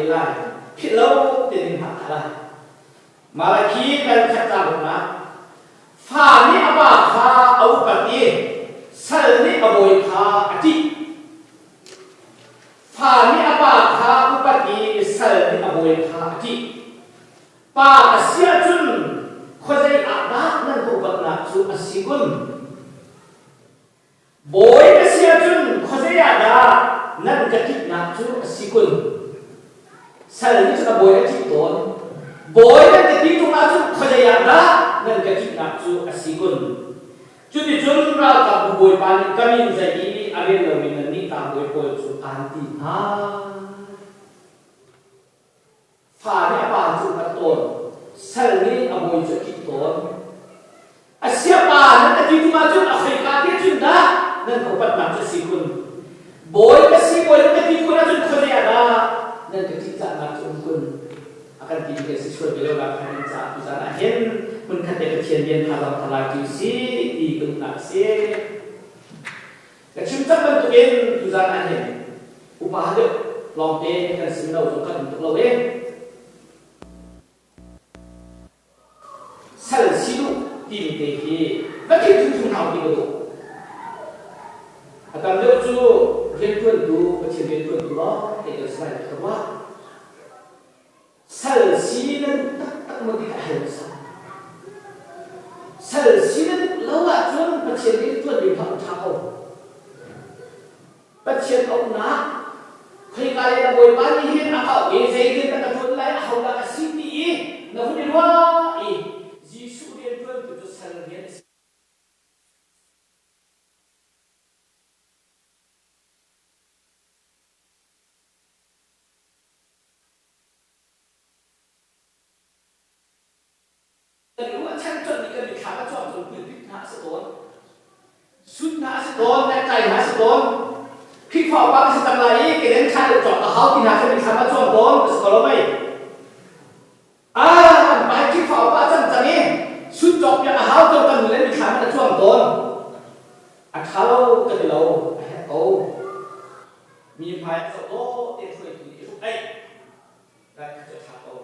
rel lai. Philh lo tein hngah ta lai. Malakhi dal khat ca ruknak fa nih a pa kha a upat i sal nih a bawi kha a ṭih. Fa nih a pa kha upat i sal nih a bawi kha a ṭih. Pa a si ahcun khuazei ah dah nan ka upatnak cu a si kun? Bawi ka si ahcun khuazei ah dah nan ka ṭihnak cu a si kun? Sal nih cun a bawi a ṭih tawn. Bawi nan ka ti ṭung ahcun khuazei ah dah nan ka ṭihnak cu a si kun? Cuticun ralkapbu bawipa nih ka min zei i a rel lomi nannih tlangbawi pawl cu aan ti hna. Fa nih a pa cu a upat tawn, sal nih a bawi cu a ṭih tawn. A siapa nan ka ti ṭung ahcun a khoika te cun dah nan ka upatnak cu a si kun? Bawi ka si bawi nan ka ti kun ahcun khuazei ah dah nan ka ṭihzahnak cu um kun? A kan timi kan si sual ve lo nak kha ding caah tuzan ah hin hmunkhat te Pathian rian thazaang thalai ṭi usih ti ka duhnak a si. Ka chim cang bantukin tuzan ah hin upa deuh lawngte kan sim lo zong kan um tuk lo e. Sal si duh timi te hi va thil thung hau ti ka duh. A tam deuh cu rianṭuantu Pathian rianṭuantu lawng te kan si lai ti ka ruah. Sal si na duh taktak maw ti kha a hal hmasa. Sal si na duh lo ahcun Pathian nih ṭuan ding kha a ṭha ko. Pathian auhnak khoika le na Bawipa nih hin a auh i zeitin dah ka ṭuan lai, ahodah ka si ti i na hun i ruah i Jesuh rianṭuantu cu sal rian a si. Kan i ruahchan colh i kan mithlam a cuang cun pulpit hna a si tawn. Sut hna a si tawn, necktie hna a si tawn. Khrihfa upa ka si cang lai i keden ṭha deuh cawk a hau ti hna kha mithlam a cuang tawn ka si ko lo mei. Ah, an pa hi Khrihfa upa a cang cang i sut cawk piak a hau tawn kan nu le mithlam an a cuang tawn. A ṭha lo ka ti lo, a herh ko. Mi hmai a zoh dawh tein hruaitu nih i hruk aih. Kan kha cu a ṭha ko.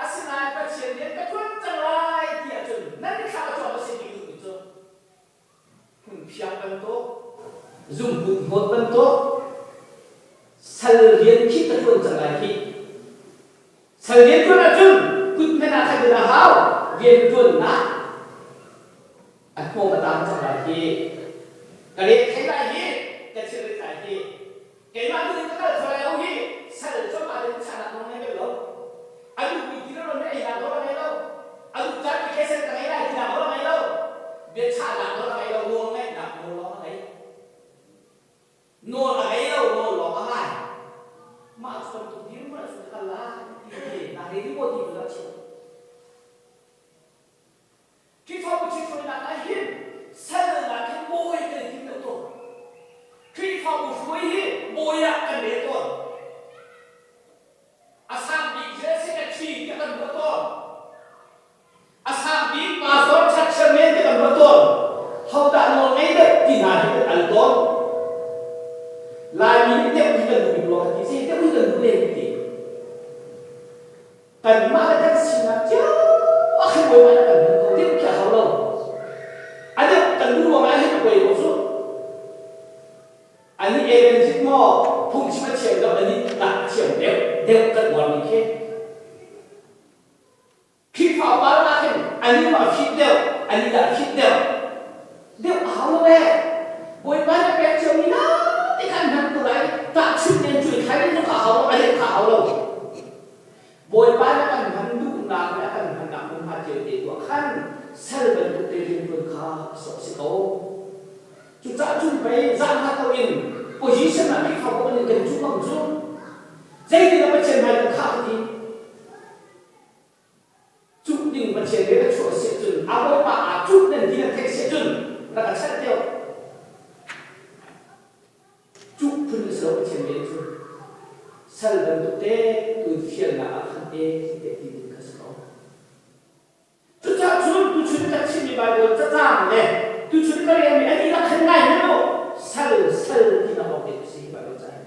Asinain Pathian rian ka ṭuan cang lai ti ahcun nan mithlam a cuang a si ti duhmi cu hmunphiang bantuk, zungput hnawt bantuk, sal rian khi ka ṭuan cang lai hih. Sal rian ṭuan ahcun kut hmenh ah khan a hau, rian ṭuannak a hnawm a taang cang lai hih. Ka re thei lai hih, ka thilrit lai hih. Keimah duh in ka kal kho lai lo hih. Sal cu amah le chanak nawl ngei bal lo. A duhmi ti le rawn le einak nawl a ngei lo. A duh caan vacation ka ngei lai tinak nawl a ngei lo. Biachahnak nawl a ngei lo, nawl ngeihnak nawl lawng a ngei. Nawl a ngei lo, nawl lawng a ngai. Mah cu bantuk dirhmun ah cun ka kal lai ti hi na ready maw ti tu dah chim. Khrihfabu ṭhithruainak ah hin salnak hin bawi kan i tim deuh tawn. Khrihfabu hruai hi bawi ah kan rel tawn. A sang bik general secretary tiah kan ruah tawn. A sang bik pastor church chairman tiah kan ruah tawn. Hodah nawl ngei deuh ti hna hi kan al tawn. Laimi nih deuh hi kan duh bik rua kan ti. Zei deuh hi kan duh len ti. Kanmah le kan sinak cio ah khan Bawipa nih a kan hman ko deuh khi a hau lo. A deuh kan duh ruangah hin a poi ko cu. Anih evangelist maw phungchim a thiam deuh anih dah a thiam deuh deuh kan uarmi khi. Khrihfa upa lakah khin anih maw a fit deuh anih dah a fit deuh deuh a hau lo ee. Bawipa nih a pek ciomi na ti khan hman ko lai tahchunh nen cuai thlai nen zong kha a hau lo a deuh kha a hau lo. Bawipa nih a kan hman duhnak le a kan hmannak hmunhma cio te tu ah khan sal bantuk te rianṭuan kha a sawh a si ko. Cucaah cun pei zahma ko in position ah Khrihfabu kan in kan cuh bang cu zeitin ah Pathian hmai kan khah ka ti. Cuh ding Pathian rian a chuah si ahcun a Bawipa aa cuh nan ti nan theih si ahcun rak ka chalh deuh. Cuh phun a si lo Pathian rian cu sal bantuk te tuin fialnak ah khan e ti ti ding kha si ko. Cucaah cun tuchun kan chimmi Baibal cacang le tuchun ka relmi an i rak khan ngai hmanh u sal sal tinak lawng te si hi Baibal ca hi.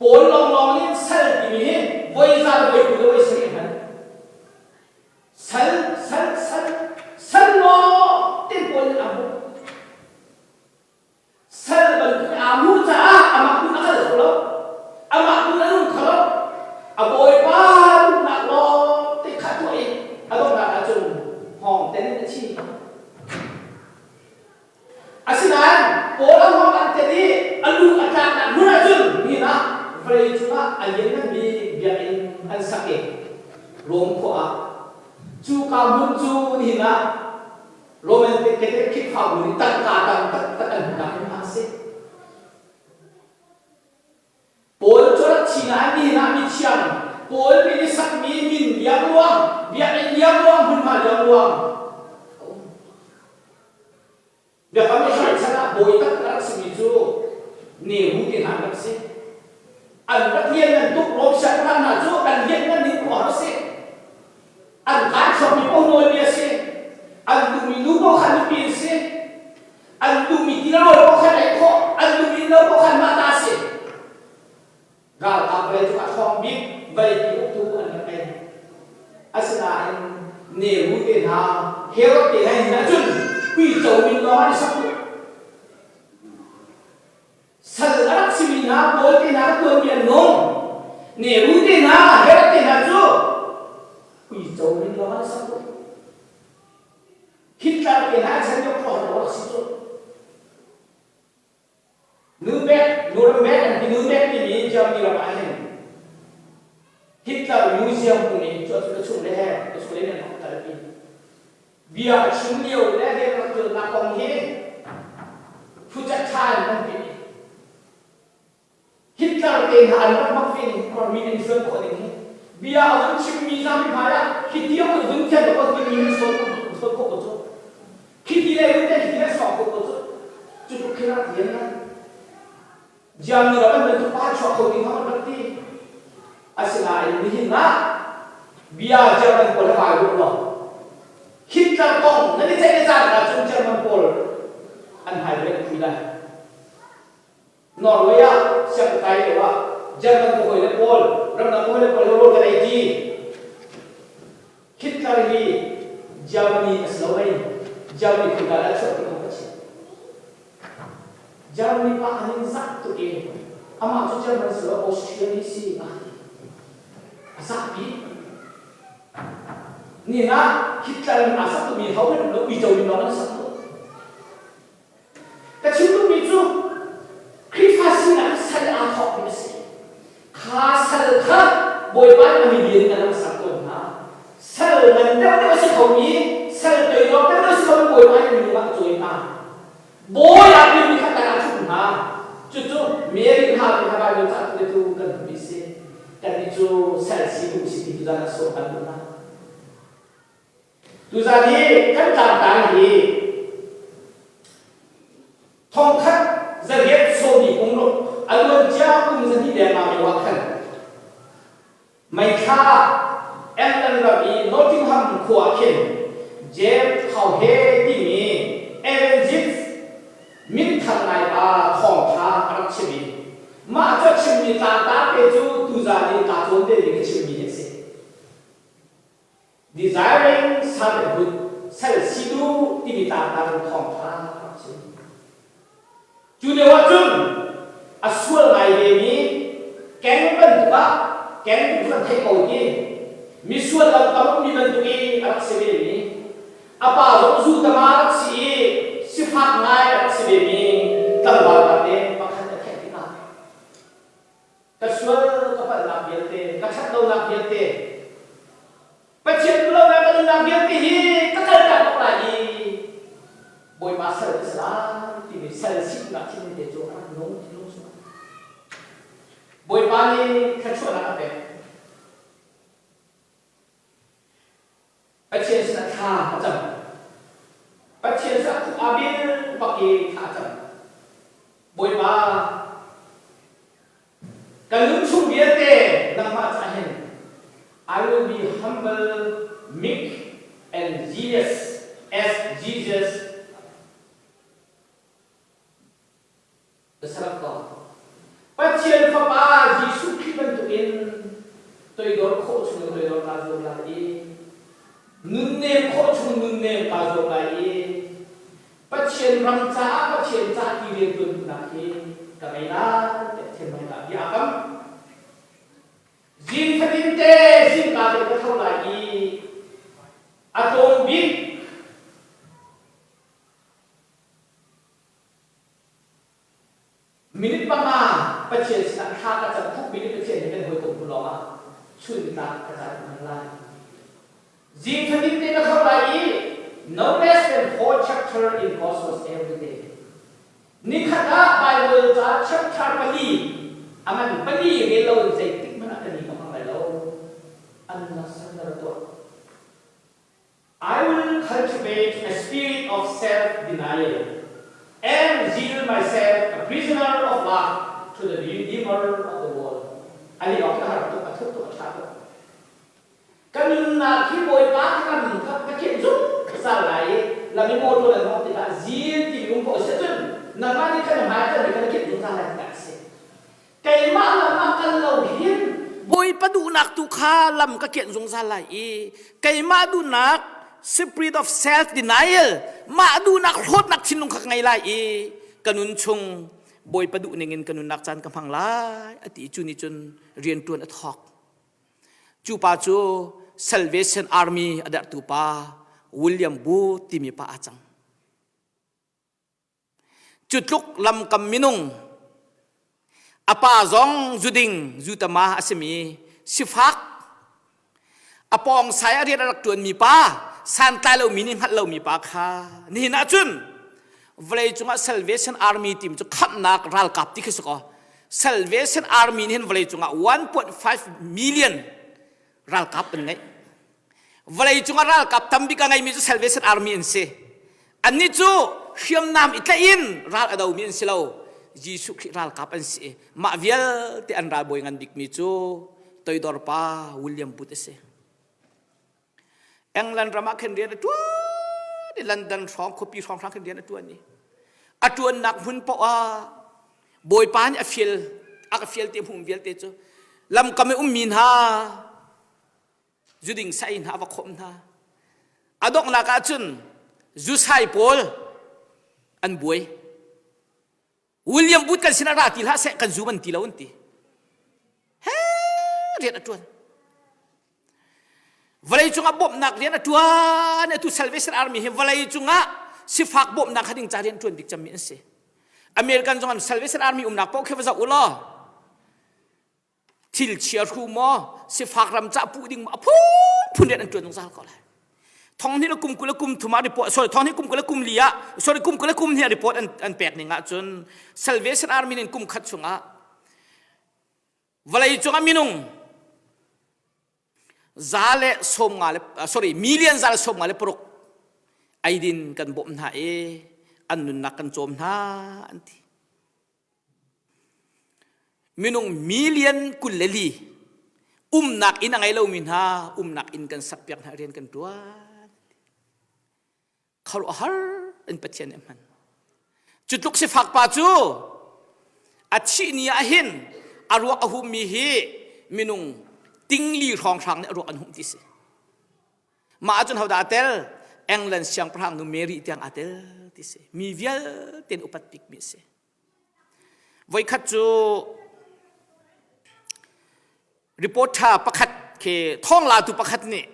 Paul lawnglawng nih sal timi hi. voi za le voi 20 le voi 70 hman. Sal, sal, sal, sal lawng te pawl in aa hmuh. Sal bantuk in aa hmuh caah amah nun a kal kho lo. Amah nun a nung kho lo. A bawipa duhnak lawng te kha tuah i a donghnak ahcun hngawng ten in a thi. Asinain Paul a hngawng an tet i a lu a tlaknak hmun ahcun nihin ah vawlei cungah a liannganmi biakinn an sak i Rom khua ah cuka hmun cu nihin ah Roman Catholic Khrihfabu nih tangka tam taktak an hmuhnak hmunhma a si. Paul cu rak thi nain nihin ah mithiang Paul min i sakmi min liangluang, biakinn liangluang, hmunhma liangluang a um. Biakam Israel chan ah bawi taktak a rak simi cu Nehu ti hna an rak si. An rak lianngan tuk Rom siangpahrang hna cu an lianngan ning khuaruahhar a si. An kai chuakmi paoh nawlmi a si. An duhmi nu paoh kha nupi an si. An duhmi ti le rawl paoh khan ei khawh, an duhmi lo paoh khan mah ta a si. Ralkap vawlei cung a ṭhawng bik vawleipi uktu an rak ngei. Asinain Neru te hna, Herod te hna hin ahcun uico min lawng an i sak duh. Sal a rak simi hna Paul te hna ka tuanmi an nung. Neru te hna, Herod te hna cu uico min lawng an i sak duh. Hitler te hna chan lio khuaruahhar lo rak si cu. Nuremberg, Nuremberg an ti Nuremberg timi Germany ram ah hin Hitler Museum um i cu ka chung le he ka chung le nan rak kalpi. Bia a chim lio le rian rak ṭuannak kong hi phucathan an ti. Hitler te hna an rak mak ve ning mi an zuan khawh ning hi bia a vun chimmi zapi hmai ah hi tiang an vun thiam ko ti mi an sawn sawn khawh ko cu khi ti le vun te khi ti le sawk ko ko cu cu tluk khin rak lian ngai Germany ram an bantuk pa chuak kho ding an rak ti asinain nihin ah bia German pawl he vai ruk law Hitler kong nan i ceih le caan ahcun German pawl an hmai ve an phui lai Norway ah sianginn kai lio ah German ka hawile pawl, ramdang ka hawile pawl he rawl kan ei ṭi. Hitler hi Germany a si lo mei? Germany khua dah chuah ti kong ka chim. Germany pa an in zah tuk i amah cu German si lo Austria mi si a ti. A zahpi. Nihin ah Hitler in aa sak tukmi ho hmanh um lo, uico in lawng an sak tuk. Ka chim duhmi cu Khrihfa sinak sal aa thawkmi a si. Kha sal kha Bawipa nih a milian in a langhsar tawn hna. Sal ngan deuhdeuh a si khomi, sal toidor deuhdeuh a si khomi Bawipa nih a minung ah a cawi hna. Bawi aa tilmi kha tang ah a ṭhut hna. Cucu Mary hna te kha Baibal ca tu kan hmuhmi si. Kannih cu sal si duh si ti tuzan ah sawm kan duh hna. Tuzan hi kan tlangtang hi 1846 kum ruk a luancia kum 200 dengmang lio ah khan May thla ah England ram i Nottingham khua ah khin James Cowhey timi Evangelist minthang ngai pa thawngṭha a rak chim i mah cu a chimmi tlangtar te cu tuzan i kaa cawn ve ding ka chimmi hi a si. Desiring servanthood sal si duh timi tlangtar in thawngṭha a rak chim. Cu lio ahcun a sual ngai vemi keng bantuk ah keng cu an theih ko ti misual lam tam ummi bantuk i a rak si vemi a pa zong zu tama a rak si i sifak ngai a rak si vemi tlangval pate pakhat a theih tikah Ka sual ka palhnak vialte, ka ṭhatlonak vialte, Pathian duhlonak ka nunnak vialte hi ka kaltak bak lai i Bawipa sal ka si lai timi sal sinak thinlung te cu a rak nung thinlung chungah. Bawipa nih thluachuahnak a pek. Pathian sinah thla a cam. Pathian sinah khuk aa bil bak i thla a cam. Bawipa, ka nun chung vialte nangmah caah hin I will be humble, meek, and zealous as Jesus the Son of God. Pathian Fapa Jesuh Khrih bantukin Toidor khawh chung in toidor kaa zuam lai i nunnem khawh chung nunnem kaa zuam lai i Pathian ram caah Pathian ca ti riantuan duhnak hi ka ngei lai tiah Pathian hmai ah bia aa kam. Zing fatin te zingka te ka tho lai i a tlawm bik Minute panga Pathian sinah thla ka cam khukpi nih Pathian he kan hawikom hnu lawngah chun tlak ka caan hman lai. Zing fatin te ka tho lai i no less than four chapter in Gospels every day. Nikhat ah Bible ca chapter pali a ngan pali rel lo in zeitik hmanh ah ka ni ka hmang lai lo. An nak sandar tuah. I will cultivate a spirit of self-denial and zeal myself a prisoner of love to the Redeemer of the world. Ali awk ka har tuk, a thuk tuk, a ṭha tuk. Ka nunnak hi Bawipa ka lam ka khiah zung zal lai i lam i motor an mawngh tikah zil timi um ko a si ahcun nangmah nih khan na hmai kan kan khiah zungzal lai tiah a si. Keimah lam ah kal lo hin Bawipa duhnak tu kha lam ka kianh zungzal lai i keimah duhnak spirit of self denial mah duhnak hlawtnak thinlung kha ka ngei lai i ka nun chung Bawipa duh ning in ka nunnak caan ka hmang lai a ti cu nih cun rianṭuan a thawk. Cu pa cu Salvation Army a derhtu pa William Booth timi pa a cang. Cu tluk lamkam minung a pa zong zuding zutama a simi sifak a pawng sai a rian a rak ṭuanmi pa santlai lomi nih hngalh lomi pa kha nihin ah cun vawlei cungah Salvation Army team cu khamhnak ralkap ti khi si kaw Salvation Army nih hin vawlei cungah 1.5 million ralkap an ngeih Vawlei cungah ralkap tambik a ngeimi cu Salvation Army an si. Annih cu hriamnam i tlaih in ral a domi an si lo. Jesuh Khrih ralkap an si i mah vialte an ralbawi ngan bikmi cu toidor pa William Booth a si. England ram ah khin rian a ṭuan i London hrawng khuapi hrawnghrang khin rian a ṭuan i a ṭuannak hmun paoh ah Bawipa nih a fial a ka fial te hmum vialte cu lamkam i ummi hna zuding sai hna va khawm hna a donghnak ah cun zusai pawl an buai William Booth kan sinah ra ti hlah seh kan zum an ti lo an ti he rian a tuan vawlei cungah bawmhnak rian a tuan atu Salvation Army hi vawlei cungah sifak bawmhnak kha ding ca rian tuan bik cemmi an si American zong an Salvation Army umnak paoh khi va zoh u law thil chia hru maw sifak ram ca puh ding maw a phunphun rian an ṭuan zungzal ko lai thong hnih le kum 20 le kum thum ah report sorry thong hnih kum 20 le kum li ah sorry kum 20 le kum hnih ah report an, an pek ning ahcun Salvation Army in kum khat chungah vawlei cungah minung za le sawm nga le sorry million za le sawm nga le paruk eidin kan bawmh hna i an nunnak kan cawm hna an ti Minung million 24 umnak inn a ngei lomi hna umnak inn kan sakpiak hna rian kan ṭuan. Khuaruahhar in Pathian nih a hman. Cu tluk sifak pa cu a thih ni ah hin a ruak a hummi hi minung tingli hrawnghrang nih a ruak an humh ti si. Mah ahcun hodah a tel? England siangpahrang nu Mary tiang aa tel ti si. Mi vialte in upat bikmi a si. Voikhat cu reporter pakhat khi thawnglatu pakhat nih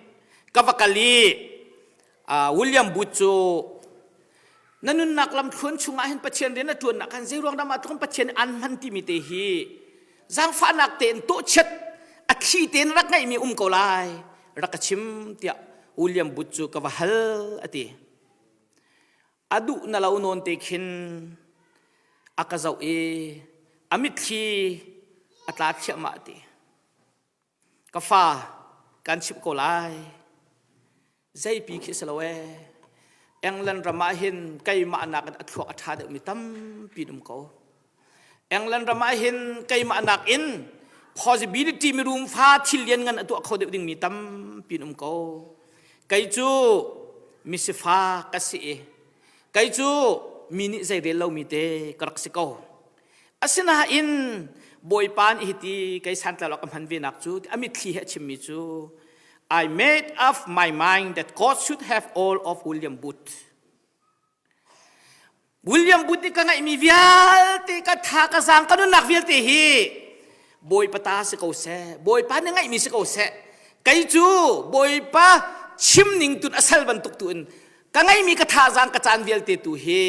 ka va kal i William Booth cu na nunnak lamthluan chungah hin Pathian rian na ṭuannak khan zei ruang dah mah tluk Pathian an hman timi te hi zaangfahnak tein tawhchiat a thli tein rak ngeihmi um ko lai rak ka chim tiah William Booth cu ka va hal a ti. A duh na lo nawn te khin a ka zoh i a mitthli a tla thliahmah ti. Ka fa kan chimh ko lai. Zeipi khi si lo ee. England ram ah hin keimah nakin a thluak a ṭha deuhmi tampi an um ko. England ram ah hin keimah nakin possibility mirum fa thil lian ngan a tuah kho deuh dingmi tampi an um ko. Kei cu misifak ka si i kei cu mi nih zei rel lomi te ka rak si ko. Asinain Bawipa nih hiti kei santlai lo ka hman ve nak cu a mitthli he a chimmi cu I made up my mind that God should have all of William Booth. William Booth nih ka ngeihmi vialte ka tha ka zaang ka nunnak vialte hi Bawipa ta si ko seh Bawipa nih ngeihmi si ko seh kei cu Bawipa chim ning tun a sal bantuk tu in ka ngeihmi ka thazaang ka caan vialte tu hi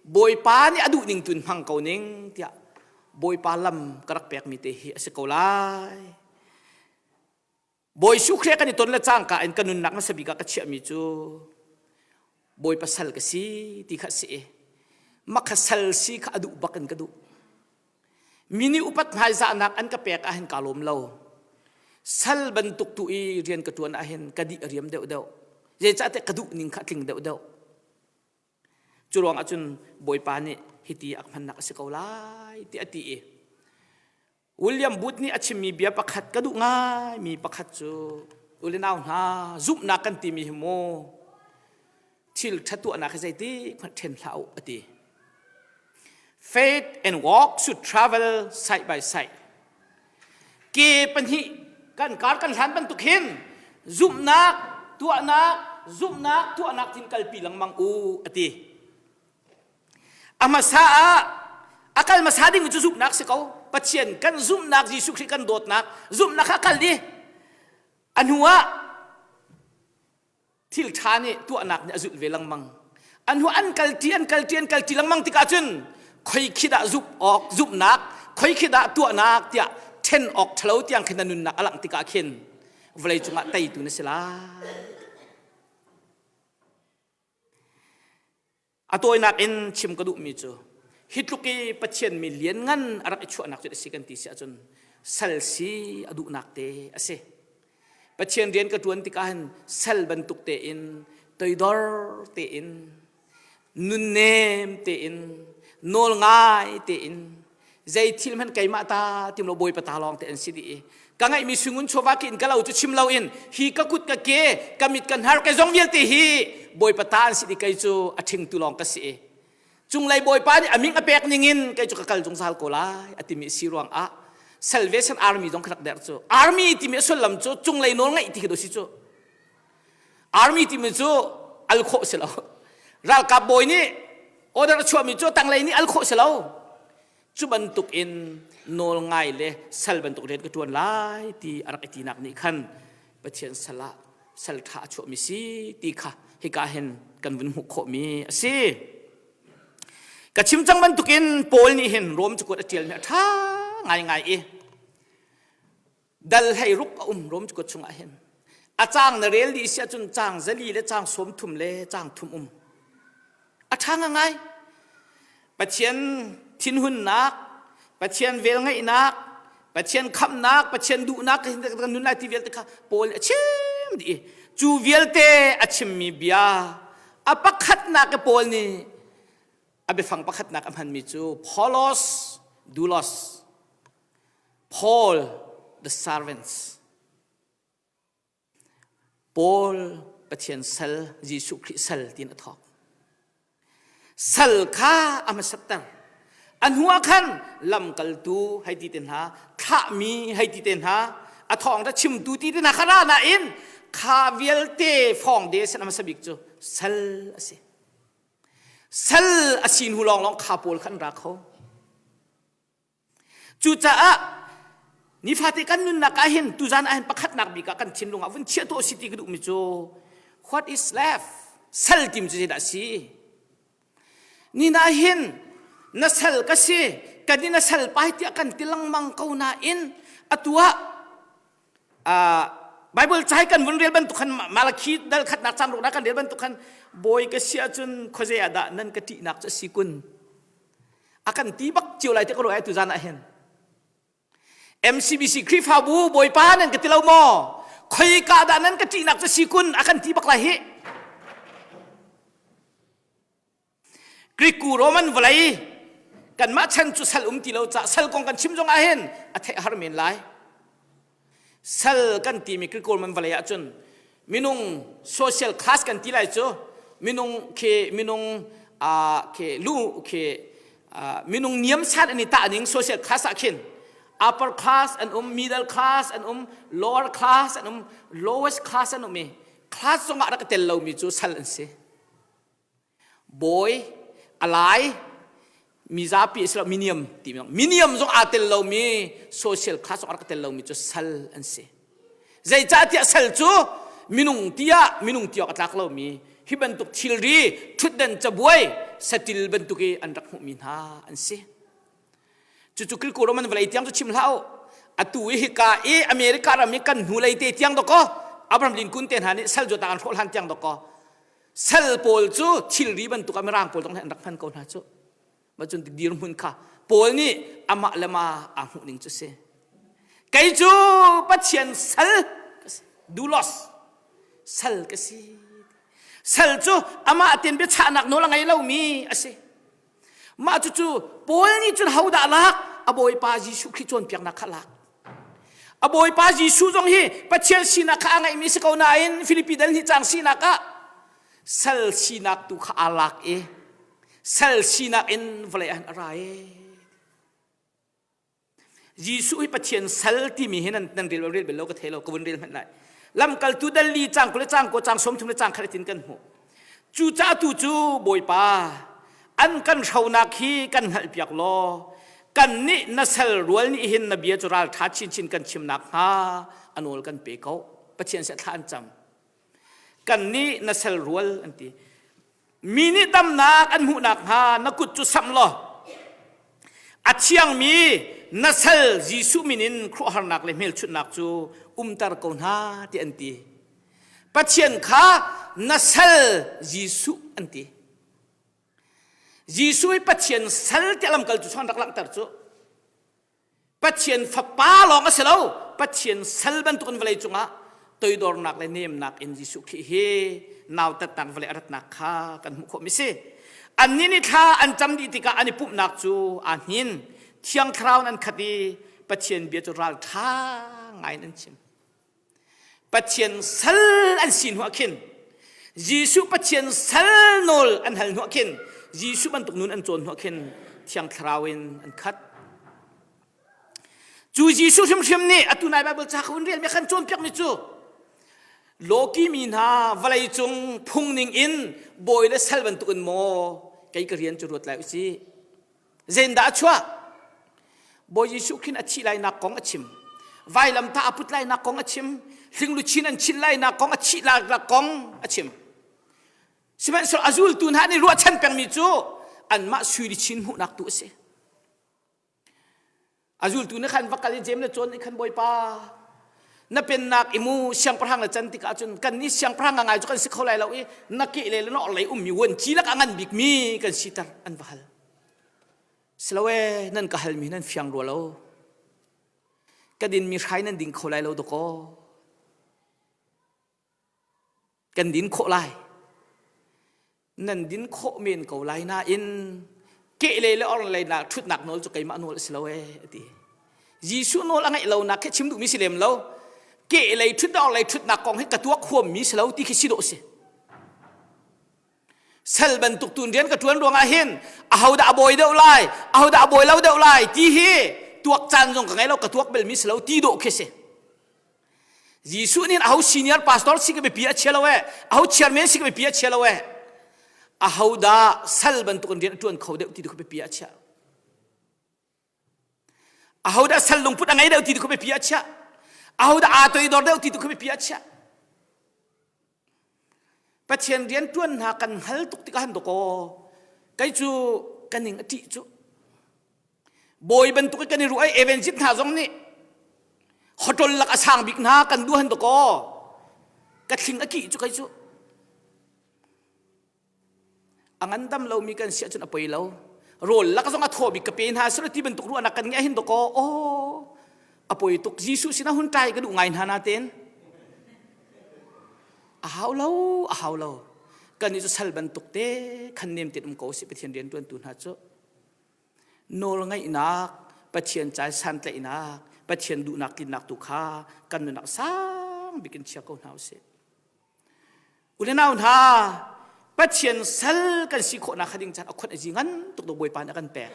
Bawipa nih a duh ning tun hmang ko ning tiah Bawipa lam ka rak pekmi te hi a si ko lai. Bawi Jesuh Khrih kan i ton le cangka in ka nunnak hmasa bik ah ka chiahmi cu Bawipa sal ka si ti kha a si i makha sal si kha a duh bak in ka duh. Mi nih upat hmaizahnak an ka pek ahhin kaa lawm lo. Sal bantuk tu i rian ka ṭuan ahhin ka dih a riam deuhdeuh. Zeicahtiah ka duh ning kha a tling deuhdeuh. Cu ruang ahcun Bawipa nih hiti a ka hmannak a si ko lai ti a ti i William Booth nih a chimmi bia pakhat ka duh ngaimi pakhat cu u le nau hna zumhnak kan timi hi mu thil ṭha tuahnak hi zeitik hmanh ṭhen hlah u a ti. Faith and work should travel side by side. Ke pahnih kan kar kan hlan bantuk hin zumhnak tuahnak zumhnak tuahnak tin kalpi lengmang u a ti. A hmasa ah a kal hmasa ding cu zumhnak si ko. Pathian kan zumhnak Jesuh Khrih kan dawtnak zumhnak kha kal di. A hnu ah thil ṭha nih tuahnak nih a zulh ve lengmang. A hnu an kalṭi an kalṭi an kalṭi lengmang tikah cun khoi khi dah zumh awk zumhnak khoi khi dah tuahnak tiah ṭhen awk ṭhalo tiang khin na nunnak a langh tikah khin vawlei cungah teitu na si lai. A tawinak in chim ka duhmi cu hi tluk i Pathian mi lianngan a rak i chuahnak cu a si kan ti si ahcun sal si a duhnak te a si. Pathian rian ka ṭuan tikah hin sal bantuk tein toidor tein nunnem tein nawl ngai tein zei thil hmanh keimah ta tim lo bawipa ta lawng te an si dih i ka ngeihmi sungun chawva ki in ka lo cu chim lo in hi ka kut ka ke ka mit ka hnar ka zong vialte hi bawipa ta an si dih kei cu a ṭhingtu lawng ka si i cunglei bawipa nih a ming a pek ning in kei cu ka kal zungzal ko lai a timi si ruang ah salvation army zong ka rak der cu army timi a sullam cu cunglei nawl ngeih ti khi do si cu army timi cu al khawh si lo ralkap bawi nih order a chuahmi cu tanglei nih al khawh si lo cu bantuk in nawl ngai le sal bantuk rian ka ṭuan lai ti a rak i tinak nih khan Pathian sal ah sal ṭha a chuahmi si ti kha hika hin kan vun hmuh khawhmi a si. Ka chim cang bantukin Paul nih hin Rom cakuat a ṭialmi a ṭha ngaingai i dal hlei ruk a um Rom cakuat chungah hin a caang na rel dih si ahcun caang zali le caang 30 le caang thum um a ṭha ngai Pathian thinhunnak Pathian velngeihnak Pathian khamhnak Pathian duhnak kan nun lai ti vialte kha Paul a chim dih cu vialte a chimmi bia a pakhatnak ke Paul nih a biafang pakhatnak a hmanmi cu Paulos doulos Paul the servants Paul Pathian sal Jesuh Khrih sal tiin a thawk sal kha a hmasatter a hnu ah khan lamkaltu hei ti te hna thlahmi hei ti te hna a thawng ra chimtu ti te hna kha ra nain kha vialte fawng de san a hmasa bik cu sal a si sal a si hnu lawnglawng kha pawl kha an ra kho Cucaah nifate kan nunnak ah hin tuzan ah hin pakhatnak bik ah kan thinlung ah vun chiah tuah si ti ka duhmi cu what is left sal tim cu zeidah si nina hin na sal ka si kan i na sal pai tiah kan ti lengmang ko nain atu ah Bible cai kan vun rel bantuk khan Malakhi dal khatnak cang ruk kan rel bantuk khan bawi ka si ahcun khuazei ah dah nan ka ṭihnak cu a si kun a kan ti bak cio lai te ka ruah ai tuzan ah hin MCBC Khrihfabu Bawipa nan ka ti lo maw khoika dah nan ka ṭihnak cu si kun a kan ti bak lai hi Greek ku Roman vawlei kanmah chan cu sal um ti lo ca sal kong kan chim zong ah hin a theih har men lai Sal kan timi Greek Roman vawlei ahcun minung social class kan ti lai cu minung khi minung khi lu khi. Minung niam san an i tah ning social class ah khin upper class an um, middle class an um, lower class an um, lowest class an um i class zongah rak tel lomi cu sal an si. Bawi, alai, mizapi a si lo, miniam ti mi miniam zong aa tel lomi social class zong rak tel lomi cu sal an si. Zeicahtiah sal cu minung tiah minung ti awk a tlak lomi hi bantuk thilri ṭhutdan cabuai satil bantuk i an rak hmuhmi hna an si. Cucu Kilku Roman vawlei tiang cu chim hlah u. Atu i hika i America ram i kan hnulei te tiang dawkaw Abraham Lincoln te hna nih sal zuatnak an hrawh hlan tiang dawkaw sal pawl cu thilri bantuk ah mirang pawl zong nih an rak hman ko hna cu. Ma cun dirhmun kha Paul nih amah le mah aa hmuh ning cu si. Kei cu Pathian sal ka si. Doulos sal ka si. Sal cu amah ten biachahnak nawl a ngei lomi a si. Mah cucu Paul nih cun hodah lak? A Bawipa Jesuh Khrih cawnpiaknak kha lak. A Bawipa Jesuh zong hi Pathian sinak kha a ngeihmi si ko nain Filipi dal hnih cang sinak ah sal sinak tu kha aa lak i sal sinak in vawlei ah a ra i Jesuh hi Pathian sal timi hi nan nan rel rel bel lo ka thei lo ka vun rel hmanh lai. Lamkaltu dal li cang kul le cang ko cang 30 le cang khat tin kan hmuh. Cu ca tu cu Bawipa an kan hronak hi kan hngalh piak law kan nih na sal rual nih hin na bia cu ral ṭha chinchin kan chimnak hnga a nawl kan pe ko. Pathian seh thla an cam. Kan nih na sal rual an ti. Mi nih damnak an hmuh nakhnga na kut cu samh law a thiangmi na sal Jesuh min in khuaruahharnak le hmelchunhnak cu umter ko hna ti an ti. Pathian kha na sal Jesuh an ti. Jesuh hi Pathian sal tiah lamkaltu chuan rak langhter cu. Pathian fapa lawng a si lo Pathian sal bantukin vawlei cungah toidornak le nemnak in Jesuh Khrih hi nautatnak vawlei a ratnak kha kan hmuh khawhmi si. Annih nih thla an cam dih tikah an i pumhnak cu aa hnin. Thiang Thlarau in an khat i Pathian bia cu ralṭha ngai in an chim. Pathian sal an si hnuah khin Jesuh Pathian sal nawl an hal hnuah khin Jesuh bantuk nun an cawn hnuah khin Thiang Thlarau in an khat. Cu Jesuh hrimhrim nih atu nai Bible ca ka hun relmi khan cawnpiakmi cu lawki mi hna vawlei cung phung ning in bawi le sal bantukin maw kei ka rian cu ruat lai usih. Zeidah a chuah? Bawi Jesuh khin a thih lainak kong a chim. Vailamtah a put lainak kong a chim. Hlingluchin an chinh lainak kong a thih lainak kong a chim. Sihmanhsehlaw a zultu hna nih ruahchan pengmi cu anmah sui luchin hmuhnak tu a si. A zultu nih khan va kal i Jeim le John nih khan Bawipa na pennak i mu siangpahrang na can tikah cun kan nih siangpahrang ngai cu kan si kho lai lo i na ke le na lei ummi vuanci lak a ngan bikmi kan siter an va hal. Silo e nan ka halmi nan fiang rua lo. Ka dinmi hrai nan ding kho lai lo dakaw. Kan din khawh lai. Nan din khawh men ko lai nain kehlei le orhlei nak ṭhutnak nawl cu keimah nawl a si lo ee a ti. Jesuh nawl a ngeih lonak khi chim duhmi si lem lo. Kehlei ṭhut le orhlei ṭhutnak kong hi ka tuak huammi si lo ti khi si dawh a si. Sal bantuk tun rian ka ṭuan ruangah hin ahodah a bawi deuh lai, ahodah a bawi lo deuh lai ti hi tuak caan zong ka ngei lo, ka tuak belmi si lo ti dawh khi si. Jesuh nih aho senior pastor si ka biapi a chia lo eh, aho chairman si ka biapi a chia lo eh. Aho dah sal bantuk in rian a ṭuan kho deuh ti tu biapi a chia. Aho dah sal lungput a ngei deuh ti tu biapi a chia. Aho dah aa toidor deuh ti tu biapi a chia. Pathian rian ṭuan hna kan hngal tuk tikah han dawkaw kei cu ka ning a ṭih cu. Bawi bantuk i kan i ruah i evangelist hna zong nih hotol lak a sang bik hna kan duh han dawkaw ka thling a kih cu kei cu. A ngandam lomi kan si ahcun a poi lo. Rawl lak zong a thaw bik ka pe hna sila ti bantuk ruahnak kan ngeih hin dawkaw aw a poi tuk Jesuh sinah hun ṭai ka duh ngai hna natein a hau lo a hau lo kan nih cu sal bantuk te khan nem tein um ko si Pathian rian ṭuantu hna cu nawl ngaihnak Pathian cai santlaihnak Pathian duhnak tlinnak tu kha kan nunnak sang bik in chia ko hna usih U le nau hna, Pathian sal kan si khawhnak kha ding caan a khon a zi ngan tuk do Bawipa nih a kan pek.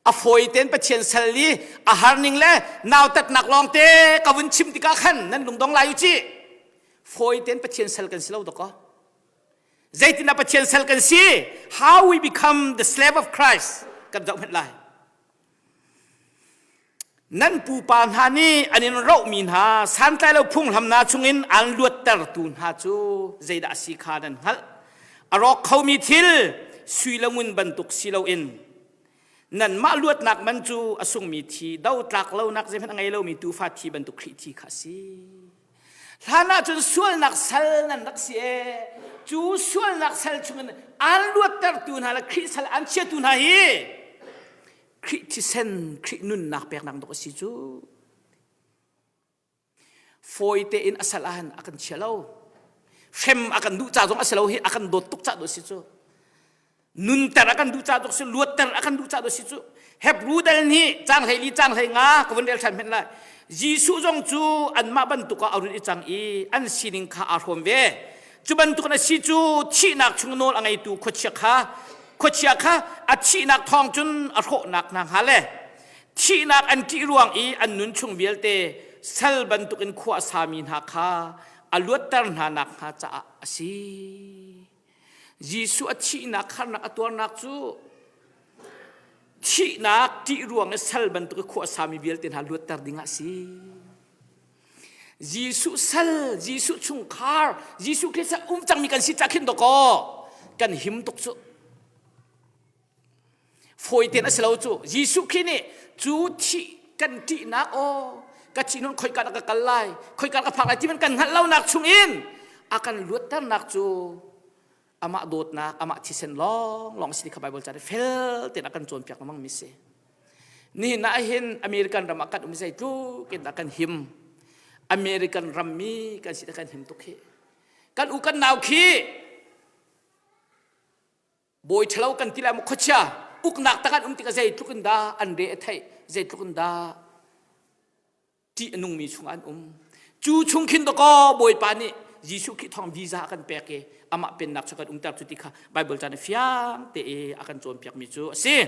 A fawi tein Pathian sal i a har ning le nautatnak lawng te ka vun chim tikah khan nan lungdong lai u ci. Fawi tein Pathian sal kan si lo dakaw. Zeitindah Pathian sal kan si? How we become the slave of Christ kan zoh hmanh lai. Nan pupa hna nih an in rohmi hna santlailo phunghlamnak chungin aan luattertu hna cu zeidah a si kha nan hngalh. A rawk khomi thil sui le ngun bantuk si loin nanmah luatnak man cu a sungmi thi dotlak lonak zeihmanh a ngei lomi tuufa thi bantuk Khrih thi kha a si. Hlan ah cun sualnak sal nan rak si ee. Cu sualnak sal chungin aan luattertu hna le Khrih sal aan chiatu hna hi Khrih thisen, Khrih nunnak peknak dawh a si cu. Fawi tein a sal ah a kan chia lo. Hrem a kan duh ca zong a si lo hi a kan dawt tuk ca dawh si cu. Nunter a kan duh ca dawh si, luatter a kan duh ca dawh si cu. Hebrew dal nih cang hlei li cang hlei nga ka vun rel ṭhan hmenh lai. Jesuh zong cu anmah bantuk ah a run i cang i an sining kha aa hrawm ve. Cu bantuk na si cu thihnak chung nawl a ngeitu khuachia kha khuachia kha a thihnak thawng cun a hrawhnak hna hnga le thihnak an ṭih ruang i an nun chung vialte sal bantukin khua a sami hna kha a luatter hna nakhnga caah a si. Jesuh a thihnak harnak a tuarnak cu thihnak ṭih ruang i sal bantuk i khua a sami vialte hna luatter ding ah a si. Jesuh sal, Jesuh chungkhar, Jesuh Khrist um cangmi kan si cah khin dawkaw kan him tuk cu. Fawi tein a si lo cu. Jesuh Khrist nih cu thih kan ṭihnak aw ka thih nun khoika dah ka kal lai, khoika ka phak lai ti kan hngalh lonak chungin a kan luatternak cu amah dawtnak, amah thisen lawng lawng si kha Bible ca fel tein a kan cawnpiak lengmang mi si. Nihin ah hin American ram ah kan um zeitluk in dah kan him. American rammi kan si kan him tuk hi. Kan u kan nau khi bawi ṭhalo kan ti lai maw khuachia uknak tak an um tikah zeitluk in dah an re a theih zeitluk in dah ṭih a nungmi chungah an um. Cu chung khin dawkaw Bawipa nih Jesuh Khrih thawng visa a kan pek i amah pennak cu kan umter cu ti kha Bible caan fiang te i a kan cawnpiakmi cu a si.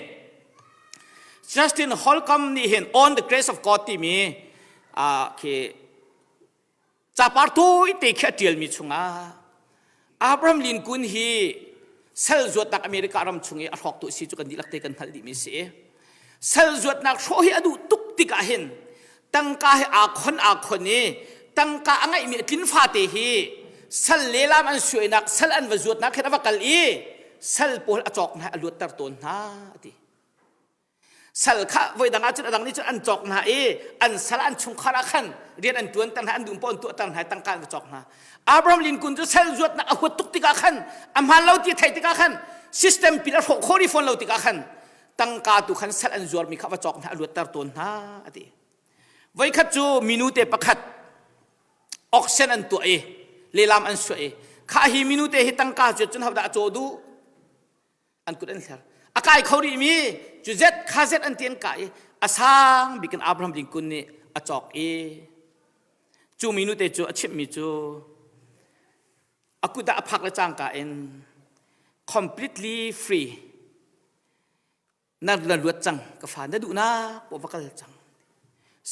Justin Holcomb nih hin On the Grace of God timi uh, khi capar tawite khi a ṭialmi chungah Abraham Lincoln hi sal zuatnak America ram chung i a hrawktu si cu kan dihlak te kan hngalh dihmi si. Sal zuatnak hrawh hi a duh tuk tikah hin tangka hi aa khon aa khon i tangka a ngeihmi a tlin fate hi sal lelam an suainak sal an va zuatnak khin a va kal i sal pawl a cawk hna a luatter tawn hna a ti. Sal kha voi dang ahcun a dang nih cun an cawk hna i an sal an chungkhar ah khan rian an ṭuanter hna an dum paoh an tuahter hna i tangka an va cawk hna. Abraham Lincoln cu sal zuatnak a huat tuk tikah khan a hmaan lo ti a theih tikah khan system pil a hrawh khawh rih fawn lo tikah khan tangka tu khan sal an zuarmi kha va cawk hna a luatter tawn hna a ti. Voikhat cu minu te pakhat auction an tuah i lelam an suah i kha hi minu te hi tangka zuat cun hodah a caw duh an kut an hler a kai kho rih mi cu zet kha zet an ti an kah i a sang bik in Abraham Lincoln nih a cawk i cu minu te cu a chimhmi cu a kut ah a phak le cangka in completely free na na luat cang ka fa na duhnak poh va kal cang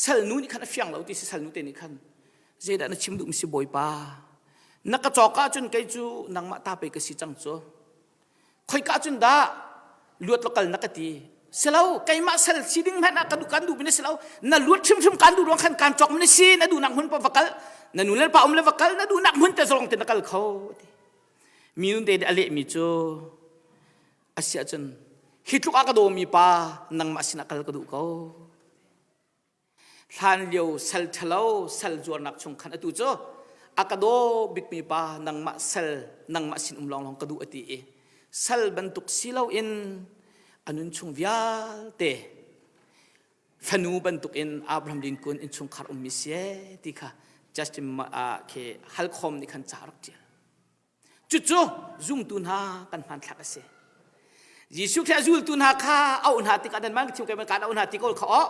salnu nih khan a fiang lo ti si salnu te nih khan zeidah na chim duh mi si bawipa na ka cawk ahcun kei cu nangmah ta pei ka si cang cu khoika cun dah luat lo kal na ka ti silo keimah sal si ding hmanh ah ka duh kan duh mi na si lo na luat hrimhrim kan duh ruang khan kan cawk mi na si na duhnak hmun pa va kal na nu le pa um le va kal na duhnak hmun te zong te na kal kho ti mi nun te a leh mi cu Asiahcun hi tluk a ka dawmi pa nangmah sinah kal ka duh ko. Hlan lio sal ṭhalo sal zuarnak chung khan atu cu a ka daw bikmi pa nangmah sal nangmah sin um lawnglawng ka duh a ti i sal bantuk si loin a nun chung vialte fanu bantukin Abraham Lincoln innchungkhar ummi si ti kha Justin khi Halkhom nih khan ca rak ṭial. Cucu zumtu hna kan hmanthlak a si. Jesuh Khrih a zultu hna kha auh hna tikah nanmah ka thim kai kaan auh hna ti ko kha aw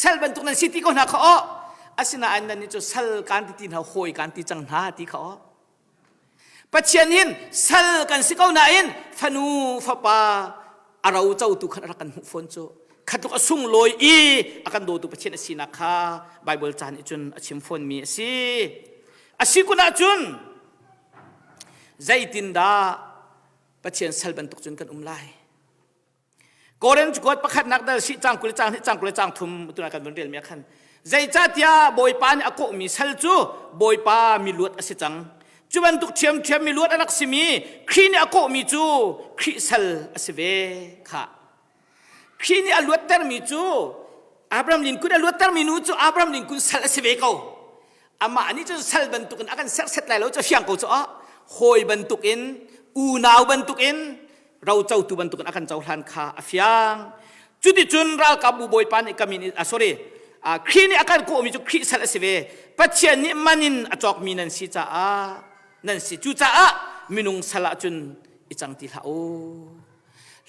sal bantuk nan si ti ko hna kha aw asinain nan nih cu sal kaan ti ti hna hawi kaan ti cang hna ti kha aw. Pathian hin sal kan si ko nain fanu fapa a ro cotu khan a rak kan hmuh fawn cu. Khatluk a sunglawi i a kan dawtu Pathian a sinak kha Bible caan i cun a chim fawnmi a si. A si kun ahcun zeitindah Pathian sal bantuk cun kan um lai? Korin cakuat pakhatnak dal si cang 20 cang hnih cang 20 cang thum tuna kan vun relmi ah khan zeicahtiah Bawipa nih a kawhmi sal cu Bawipa miluat a si cang. Cu bantuk ṭhiamṭhiam miluat a rak simi Khrih nih a kawhmi cu Khrih sal a si ve kha. Khrih nih a luattermi cu Abraham Lincoln a luattermi nu cu Abraham Lincoln sal a si ve ko. Amah nih cun sal bantukin a kan serhset lai lo cu fiang ko cu ah hawi bantukin unau bantukin rocotu bantukin a kan cohlan kha a fiang. Cuticun ralkapbu bawipa nih ka min ah sorry Khrih nih a kan kawhmi cu Khrih sal a si ve. Pathian nih man in a cawkmi nan si caah nan si. Cucaah minung sal ah cun i cang ti hlah u.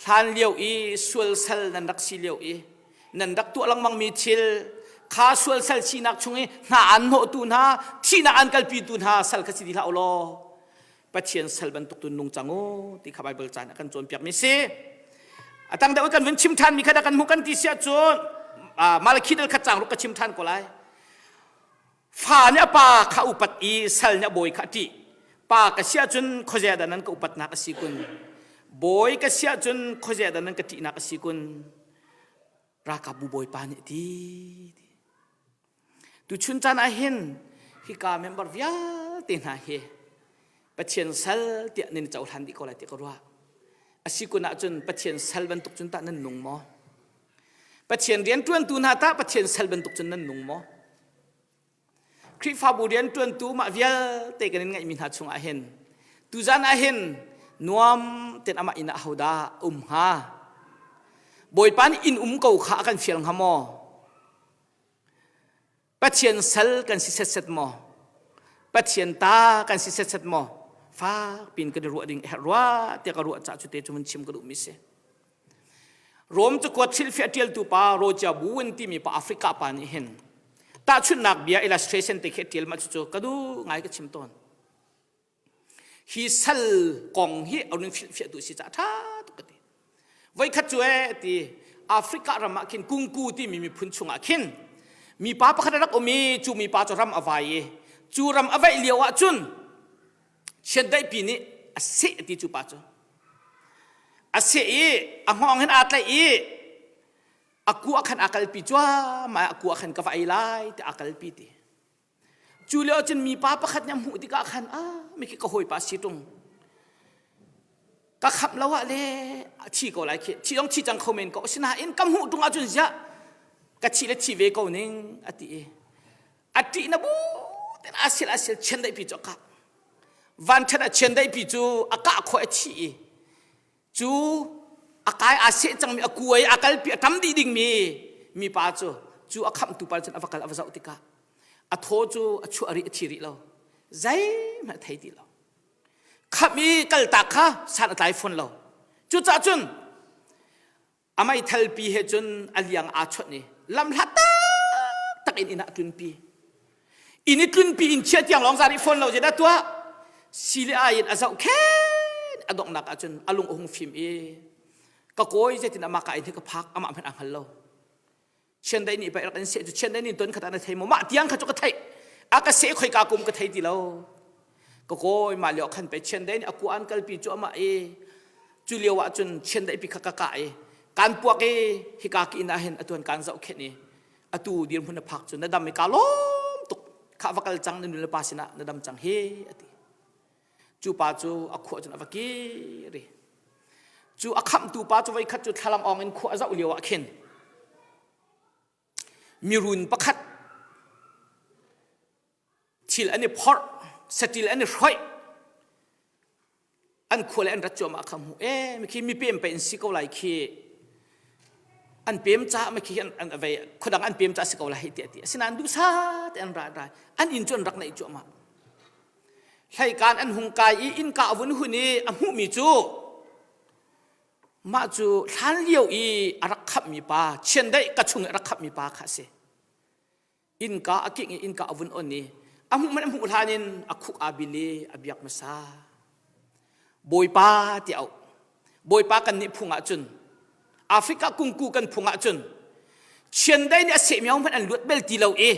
Hlan lio i sual sal nan rak si lio i nan rak tuah lengmangmi thil kha sual sal sinak chung i hna an hnawhtu hna thihnak an kalpitu hna sal kha si ti hlah u law Pathian sal bantuk tu nung cang u ti kha Bible caan a kan cawnpiak mi si. A tang deuh kan vun chim than mi kha kan hmuh kan ti siah cun Malakhi dal khat cang ruk ka chim than ko lai. Fa nih a pa kha upat i sal nih a bawi kha a ṭih. Pa ka si ahcun khuazei dah nan ka upatnak a si kun? Bawi ka si ahcun khuazei dah nan ka ṭihnak a si kun? Ralkapbu bawipa nih a ti. Tuchun caan ah hin hika member vialte hna hi Pathian sal tiah nan i cohlan dih ko lai tiah ka ruah. A si kun ahcun Pathian sal bantuk cun tah nan nung maw? Pathian rianṭuantu hna tah Pathian sal bantuk cun nan nung maw? Khrihfabu rianṭuantu mah vialte kan in ngeihmi hna chungah hin tuzan ah hin nuam tein amah inn ah ahodah um hnga? Bawipa nih inn um ko kha a kan fial hnga maw? Pathian sal kan si setset maw? Pathian ta kan si setset maw? Fak pin kan i ruah ding herh rua tiah ka ruah cah cu te cu mun chim ka duhmi si. Rom cakuat hrilhfiah ṭialtu pa Roger Bowen timi pa Africa pa nih hin tahchunhnak bia illustration te khi a ṭial mah cucu ka duh ngai ka chim tawn. Hi sal kong hi a run hrilhfiahtu si caah ṭha tuk ka ti. Voikhat cu ee ti Africa ram ah khin kungku timi miphun chungah khin mipa pakhat a rak um i cu mipa cu ram a vai i cu ram a vaih lio ah cun chiandeihpi nih a seh ti cu pa cu a seh i a hngawng hin aa tlaih i a kua khan aa kalpi cuahmah a kua khan ka va ei lai ti aa kalpi ti cu lio cun mipa pakhat nih a hmuh tikah khan ah mikhi ka hawipa si ṭung ka khamh lo ah le a thi ko lai khi thi dong thi cang kho men ko asinain ka hmuh ṭung ahcun ziah ka thi le thi ve ko ning a ti i a ṭih na bu ten a sil a sil chiandeih pi cu a kah vanṭhat ah chiandeih pi cu a kah khawh a thi i cu a kai aa seh cangmi a kuai a kalpi a ṭam dih dingmi mipa cu cu a khamhtu pa cun a va kal a va zoh tikah a thaw cu a chuah rih a thi rih lo zeihmanh a thei ti lo khamh i kaltak kha san a tlai fawn lo cucaah cun A meithalpi he cun a liang aa chawnh i lamhlat taktak in inn ah a tlunpi. Inn i tlunpi in chia tiang lawng zan i phone lo zeidah tuah si le ai in a zoh khen a donghnak ah cun a lung a hung fim i ka kawi zeitin amah ka in hi ka phak amah hmanh aa hngal lo. Chiandeih nih pei rak in seh cu chiandeih nih ton khat ah na thei maw mah tiang kha cu ka theih a ka seh khoi ka kum ka thei ti lo ka kawi mah lio khan pei chiandeih nih a kua an kalpi cu amah i cu lio ah cun chiandeih pi kha ka kah i kan puak i hika ki inn ah hin atuan kan zoh khen i atu dirhmun na phak cu na dam i ka lawm tuk kha va kal cang na nu le pa sinah na dam cang hi ati Cu pa cu a khua cun a va kir i cu a khamhtu pa cu voikhat cu thlalang awng in khua a zoh lio ah khin mirun pakhat thil an i phorh satil an i hroih an khua le an rat cuahmah kha hmu e mikhi mipem pe in si ko lai khi an pem caah mikhi an an vei khuadang an pem caah si ko lai tiah ti asinain duhsa te an ra rai an inn cu an rak naih cuahmah Hleikaan an hung kai i innka a vun hun i a hmuhmi cu mah cu hlan lio i a rak khamhmi pa chiandeih ka chung i a rak khamhmi pa kha a si. Innka a kingh i innka a vun on i a hmuh hmanh a hmuh hlan in a khuk aa bil i a biak hmasa. Bawipa ti auh. Bawipa kan nih phung ahcun Africa kungku kan phung ahcun chiandeih nih a sehmi hmanh an luat bel ti lo i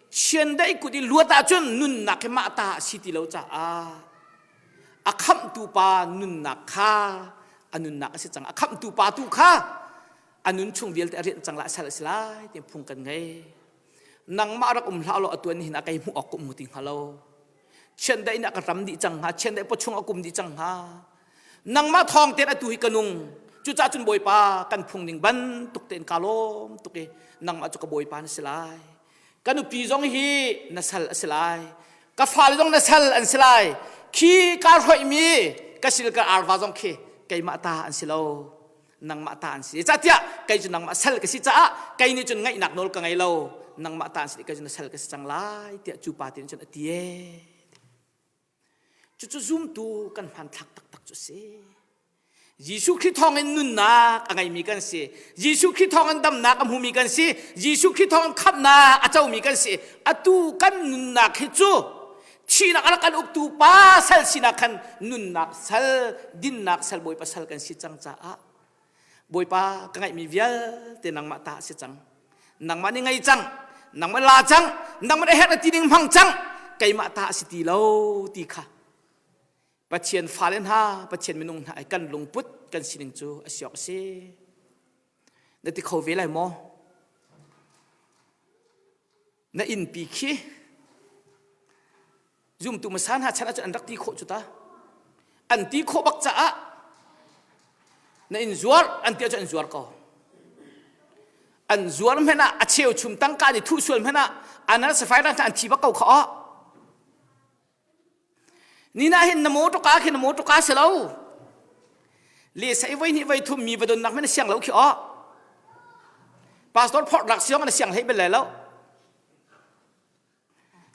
chiandeih kut i luat ahcun nunnak hi mah ta a si ti lo caah a khamhtu pa nunnak kha a nunnak a si cang a khamhtu pa tu kha a nun chung vialte a rianh cang la sal a si lai ti phung kan ngei nangmah rak um hlah law a tuan hin a kei hmuh awk ka um ti hnga lo chiandeih nih a ka ram dih cang hnga chiandeih pawchung a kum dih cang hnga nangmah thawng tein atu hi ka nung cucaah cun bawipa kan phung ning bantuk tein ka lawm tuk i nangmah cu ka bawipa na si lai ka nupi zong hi na sal a si lai ka fale zong na sal an si lai khi kaa hroihmi ka sil ka arva zong khi keimah ta an si lo nangmah ta an si catiah kei cu nangmah sal ka si caah kei nih cun ngaihnak nawl ka ngei lo nangmah ta an si kei cu na sal ka si cang lai tiah cu pa te nih cun a ti ee cucu zumtu kan hmanthlak taktak cu si Jesuh Khrih thawngin nunnak a ngeimi kan si. Jesuh Khrih thawngin damnak a hmumi kan si. Jesuh Khrih thawngin khamhnak a comi kan si. Atu kan nunnak hi cu thihnak a rak kan uktu pa sal sinak khan nunnak sal dinnak sal bawipa sal kan si cang caah bawipa ka ngaihmi vialte nangmah ta a si cang nangmah nih ngei cang nangmah la cang nangmah nih herh na ti ding hmang cang keimah ta a si ti lo ti kha Pathian fale hna Pathian minung hna kan lungput kan sining cu a si awk a si na ti kho ve lai maw Na innpi khi zumtu hmasa hna chan ahcun an rak ti khawh cu ta. An ti khawh bak caah na inn zuar an ti ahcun an zuar ko. An zuar hmanh ah a cheuchum tangka nih thuh sual hmanh ah an safai hna an thi bak ko kha aw. Ni na hin na motor khi na motor si lo. Le sai voi hnih voi thum mi va don nak men siang lo khi o. Pastor phort rak siong na siang hlei bel lai lo.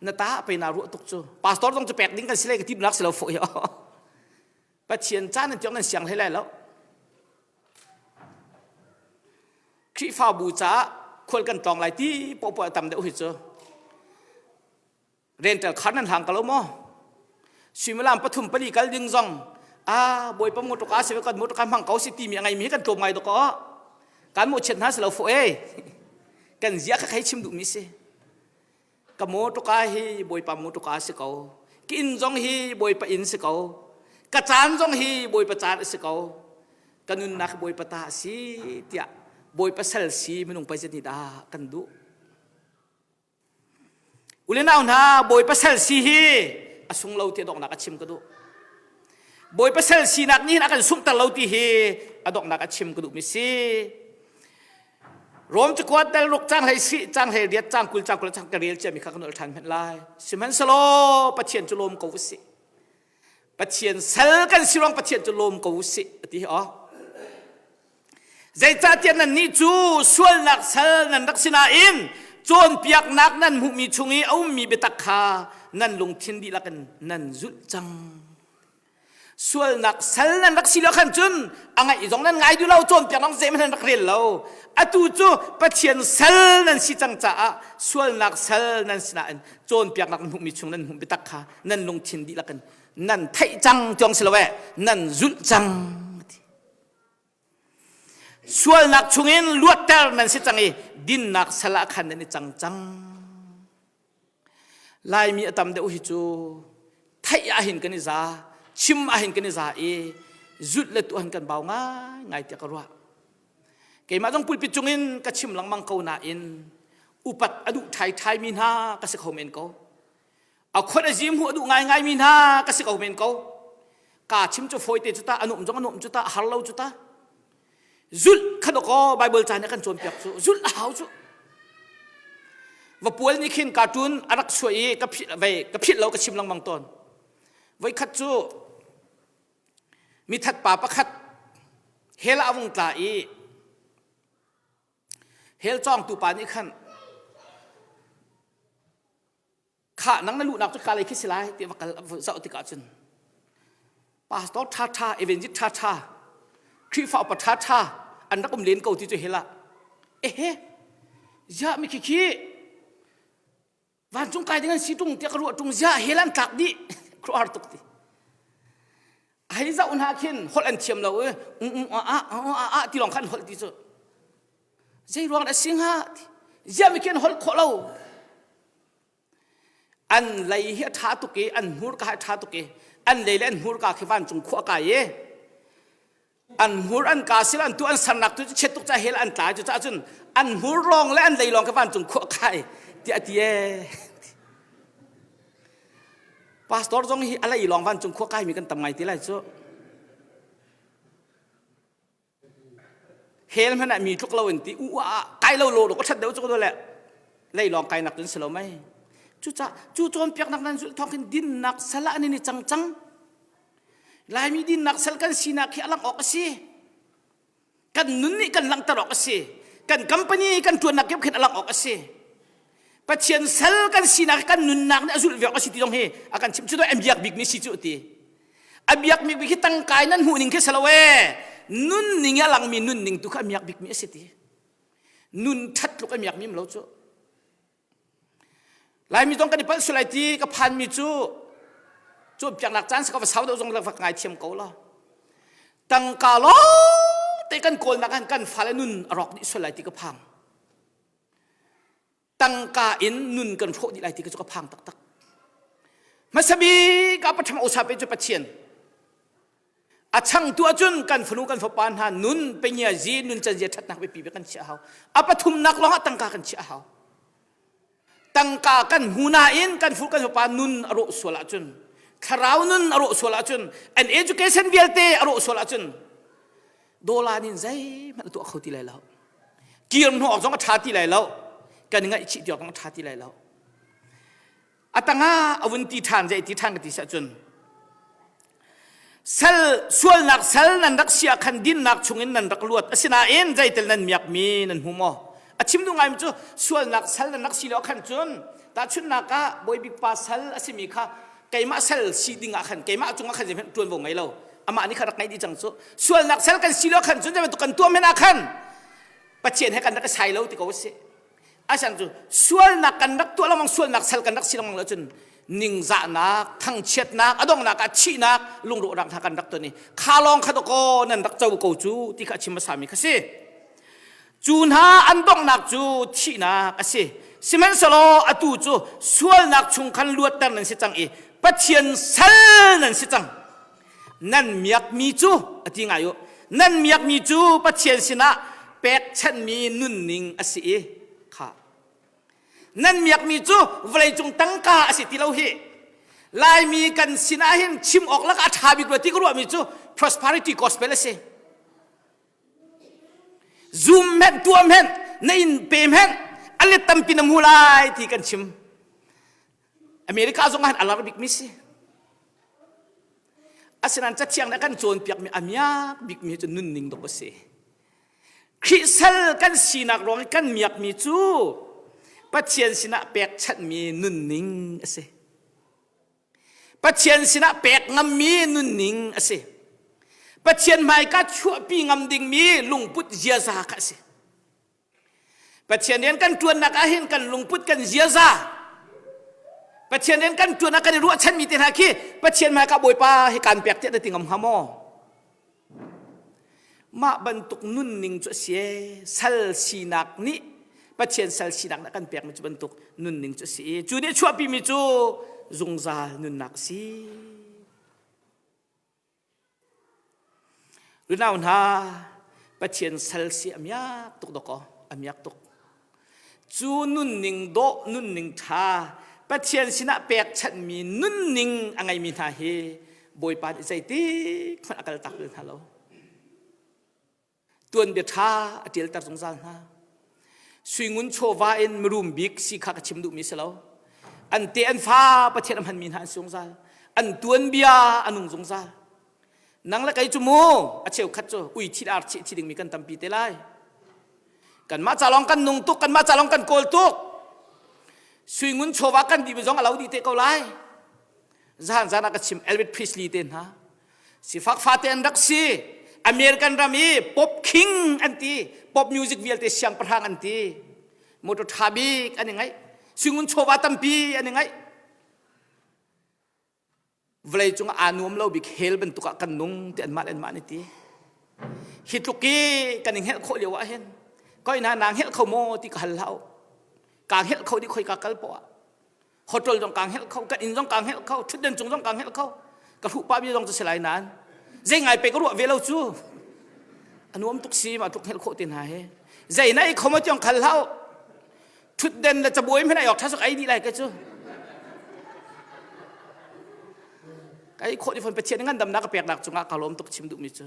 Na ta pe na ruah tuk cu. Pastor zong cu pek ding kan si lai ka tim nak si lo fo hi o. Pathian caan an tiang nan siang hlei lai lo. Khrihfabu caah khual kan tlawng lai ti poah tam deuh hi cu. Rental khar nan hlang ka lo maw? Suimilam pathum pali kal ding zong a bawipa motor ka si kan motor ka hmang ko si timi a ngeimi kan tlawm ngai dok kan mo chiat hna si lo fo e kan zia kha khai chim duh mi si ka motor ka hi bawipa motor ka si ko ka inn zong hi bawipa inn si ko ka caan zong hi bawipa caan si ko ka nunnak bawipa ta si tiah bawipa sal si minung pai zat ni dah kan duh Ulenau hna Bawipa sal si hi a sung lo ti a donghnak a chim ka duh. Bawipa sal sinak nih hin a kan sunghter lo ti hi a donghnak a chim ka duhmi si. Rom cakuat dal ruk cang hlei si cang hlei riat cang 20 cang 20 cang ka rel ciami kha ka nolh ṭhan hmanh lai. Sihmanhsehlaw Pathian cu lawm ko usih. Pathian sal kan si ruang Pathian cu lawm ko usih a ti hi aw. Zeicahtiah nannih cu sualnak sal nan rak si nain cawnpiaknak nan hmuhmi chung i a ummi biatak kha nan lungthin dihlak in nan zulh cang. Sualnak sal nan rak si lo khan cun a ngaih zong nan ngai duh lo cawnpiak zong zeihmanh nan rak rel lo. Atu cu Pathian sal nan si cang caah sualnak sal nan si nain cawnpiaknak nan hmuhmi chung nan hmuh biatak kha nan lungthin dihlak in nan theih cang tiang si lo eh nan zulh cang. Sualnak chungin luatter nan si cang i dinnak sal ah khan nan i cang cang. Laimi a tam deuh hi cu theih ahhin kan i za, chim ahhin kan i za i zulh le tuah hin kan bau ngaingai tiah ka ruah. Keimah zong pulpit cungin ka chim lengmang ko nain upat a duh ṭhaithaimi hna ka si kho men ko. A khuat a zim hu a duh ngaingaimi hna ka si ko men ko. Ka chim cu fawite cu ta, a nuam zong a nuam cu ta, a har lo cu ta. Zulh kha dawkaw Bible ca nih a kan cawnpiak cu zulh a hau cu. Vapual nih khin cartoon a rak suai i ka philh vei ka philh lo ka chim lengmang tawn. Voikhat cu mithat pa pakhat hell ah a vung tla i hell cawngtu pa nih khan Khah nang na luhnak cu ka lei khi si lai ti va kal zoh tikah cun pastor ṭha ṭha evangelist ṭha ṭha Khrihfa upa ṭha ṭha an rak um len ko ti cu hela ehe ziah mi khi khi vancung kai ding an si ṭung tiah ka ruah ṭung ziah hel an tlak dih khuaruahhar tuk ti. Hei zoh hna khin holh an thiam lo i um um ah ah ah ti lawng khan holh ti cu. Zei ruang dah si hnga? Ziah mi khin holh khawh lo. An lei hi a ṭha tuk i an hmurka hi a ṭha tuk i an lei le an hmurka khi vancung khua a kai i an hmur an ka sil an tu an sarnak tu cu chiat tuk ca hel an tla cu caah cun an hmur lawng le an lei lawng kha vancung khua kai tiah a ti ee pastor zong hi a lei lawng vancung khua kai mi kan tam ngai ti lai cu hel hmanh ah mi tluk lo in ti u ah kai lo lo lo ka that deuh cu le lei lawng kai nak cun si lo mei cucah cu cawnpiaknak nan zulh thawng khin dinnak sal ah nan i cang cang Laimi dinnak sal kan sinak hi a langh awk a si. Kan nun nih kan langhter awk a si. Kan company kan ṭuannak kip khin a langh awk a si. Pathian sal kan sinak kan nunnak nih a zulh ve awk a si ti zong hi a kan chimh. Cu a biak bikmi si cu ti. A biak bikmi khi tangkai nan hmuh ning khi si lo ee. Nun ning a langmi nun ning tu kha a miak bikmi a si ti. Nun ṭhat tluk a miak mi lo cu. Laimi zong kan i palh sual lai ti ka phanmi cu cawnpiaknak caan si ka va sau deuh zong va ka ngaithiam ko la. Tangka lawng te kan kawlnak han kan fale nun a rawk dih sual lai ti ka phang. Tangka in nun kan hrawh dih lai ti ka cu ka phang taktak. Hmasa bik ah patham osa pe cu Pathian. A changtu ahcun kan fanu kan fapa hna nun penya zi nun can zia ṭhatnak biapi bik kan chiah hau. A pathumnak lawng ah tangka kan chiah hau. Tangka kan hmu nain kan fu kan fapa nun a rawh sual ahcun thlarau nun a rawh sual ahcun an education vialte a rawh sual ahcun dollar nin zeihmanh a tuah kho ti lai lo. Kir hnu awk zong a ṭha ti lai lo. Kan ngaihchih ti awk zong a ṭha ti lai lo. A tangah a vun ti ṭhan zei ti ṭhan ka ti seh cun sal sualnak sal nan rak si ah khan dinnak chungin nan rak luat asinain zeitel nan miakmi nan hmu maw a chim duh ngaimi cu sualnak sal nan rak si lo khan cun tahchunhnak ah bawibik pa sal a simi kha keimah sal si ding ah khan keimah cungah khan zeihmanh ṭuanvo ngei lo amah nih khan rak ngeih dih cang cu sualnak sal kan si lo khan cun zei bantuk kan tuah men ah khan Pathian he kan rak i sai lo ti ko a si Asan cu sualnak kan rak tuah lengmang sualnak sal kan rak si lengmang lo cun ningzahnak thangchiatnak a donghnak ah thihnak lungrawhnak hna kan rak ton i kha lawng kha dawkaw nan rak co ko cu ti kha a chim hmasa mi kha si cu hna an donghnak cu thihnak a si sihmanhsehlaw atu cu sualnak chung khan luatter nan si cang i Pathian sal nan si cang nan miakmi cu a ti ngai u nan miakmi cu Pathian sinah pekchanhmi nunning a si i kha nan miakmi cu vawleicung tangka a si ti lo hi Laimi kan sinah hin chim awk lak a ṭha bik rua ti ka ruahmi cu prosperity gospel a si zum hmenh tuah hmenh na in pe hmenh a let tampi na hmu lai ti kan chim America zong ah hin a lar bikmi si Asinain Cathiang nih a kan cawnpiakmi a miak bikmi cu nunning dawh a si. Khrih sal kan sinak ruang i kan miakmi cu Pathian sinah pekchanhmi nunning a si. Pathian sinah pek ngammi nunning a si. Pathian hmaika chuahpi ngam dingmi lungput ziaza kha a si. Pathian rian kan ṭuannak ah hin kan lungput kan ziaza Pathian rian kan ṭuan ah kan i ruahchanmi te hna khi Pathian hmaika Bawipa hi kaan pek tiah na ti ngam hnga maw? Mah bantuk nunning cu a si sal sinak nih Pathian sal sinak nih kan pekmi cu bantuk nunning cu a si i cu nih a chuahpimi cu zungzal nunnak a si. Unau hna, Pathian sal si a miak tuk dawkaw, a miak tuk. Cu nunning dawh, nunning ṭha, Pathian sinah pekchanhmi nunning a ngeimi hna hi Bawipa nih zeitik hmanh a kaltak bal hna lo. Tuanbia ṭha a ṭialter zungzal hna. Suingun chawva in mirum bik si kha ka chim duhmi si lo. An te an fa Pathian a hmanmi hna an si zungzal. An tuanbia a nung zungzal. Nang le kei cu mu a cheukhat cu ui thi ar chih thi dingmi kan tampi te lai. Kanmah ca lawng kan nung tuk, kanmah ca lawng kan kawl tuk. Suingun chawva kan dihmi zong a lo dih te ko lai. Zan zan ah ka chim Elvis Presley te hna Sifak fate an rak si. American ram i pop king an ti. Pop music vialte siangpahrang an ti. Motor ṭha bik an i ngaih. Singun chawva tampi an i ngaih. Vawlei cung ah aa nuam lo bik hell bantuk ah kan nung ti anmah le anmah nih ti. Hi tluk i kan i hngelh khawh lio ah hin koi na naa hngelh kho maw ti ka hal hlah u. Kaa hngelh kho dih khoi ka kal poah. Hotel zong kaa hngelh kho, kan inn zong kaa hngelh kho, ṭhutden cung zong kaa hngelh kho. Ka hruh pah mi zong cu si lai nain zei ngai pe ka ruah ve lo cu. A nuam tuk si ma tluk hngelh khawh te hna hi. Zei na ei kho maw tiang khal hlah u. Ṭhutden le cabuai hmanh ai awk ṭha suk ei dih lai ka cu. Ka ei khawh di fawn Pathian ngandamnak ka peknak cungah ka lawm tuk chim duhmi cu.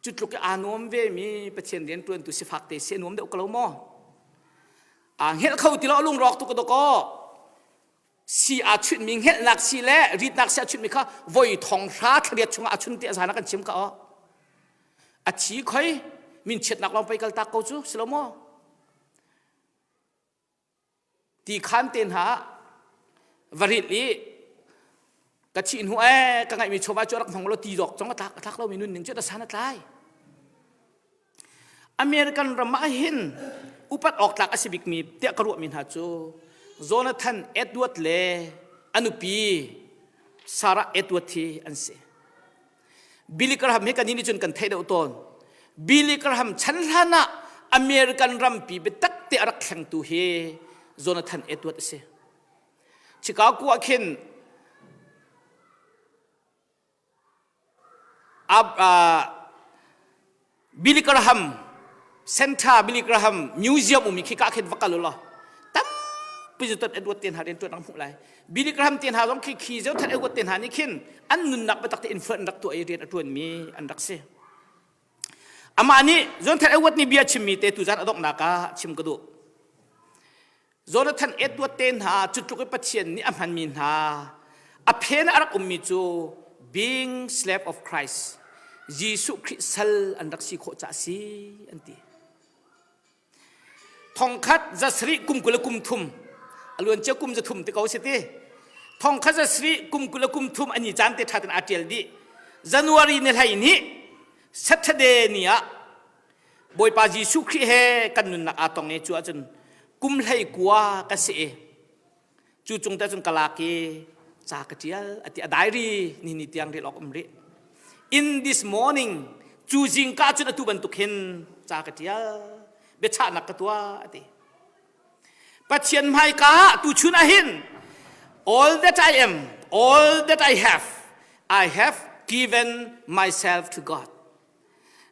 Cu tluk i aa nuam ve mi Pathian rian ṭuantu sifak te si a nuam deuh ko lo maw? Aa hngelh kho ti lo a lungrawk tuk dawkaw. Si aa chunhmi hngelhnak si le ritnak si aa chunhmi kha voi thong hra thlariat chungah a chun ti a zan ah kan chim ka aw. A thi khoi min chiatnak lawng pei kal tak ko cu si lo maw? Ti khan te hna va rit i ka thih hnu ee ka ngaihmi chawva cu rak hmang lo ti dawk cong a tlak a tlak lomi nunning cu ta san a tlai. American ram ah hin upat awk tlak a si bikmi tiah ka ruahmi hna cu Jonathan Edward le a nupi Sarah Edward hi an si. Billy Graham hi kan nih cun kan theih deuh tawn. Billy Graham chan hlan ah American rampi biatak te a rak thlengtu hi Jonathan Edward a si. Chicago ah khin Billy Graham Center Billy Graham Museum um i khi ka khin va kal ulaw tampi cu ton Edward te hna rian tuan ang hmuh lai Billy Graham te hna zong khi khi Jonathan Edward te hna nih khin an nunnak biatak te influence rak tuah i rian a tuan mi an rak si amah nih Jonathan Edward nih bia chimmi te tuzan a donghnak ah chim ka duh Jonathan Edward te hna cu tluk i Pathian nih a hmanmi hna a phen ah a rak ummi cu being slave of Christ Jesuh Khrih sal an rak si khawh caah si an ti. Thongkhat zasarih kum 20 le kum thum a luan cia kum zathum ti ko si ti. Thongkhat zasarih kum 20 le kum thum ani caan te ṭha ten aa ṭial dih. January ni hlei nih Saturday ni ah Bawipa Jesuh Khrih he kan nunnak aa tong i cu ahcun kum hlei kua ka si i cu cung te cun ka lak i ca ka ṭial a ti a diary ni ni tiang rel awk um rih in this morning cu zingka cun atu bantuk hin ca ka ṭial biachahnak ka tuah a ti Pathian hmaika ah tuchun ah hin all that I am all that I have I have given myself to God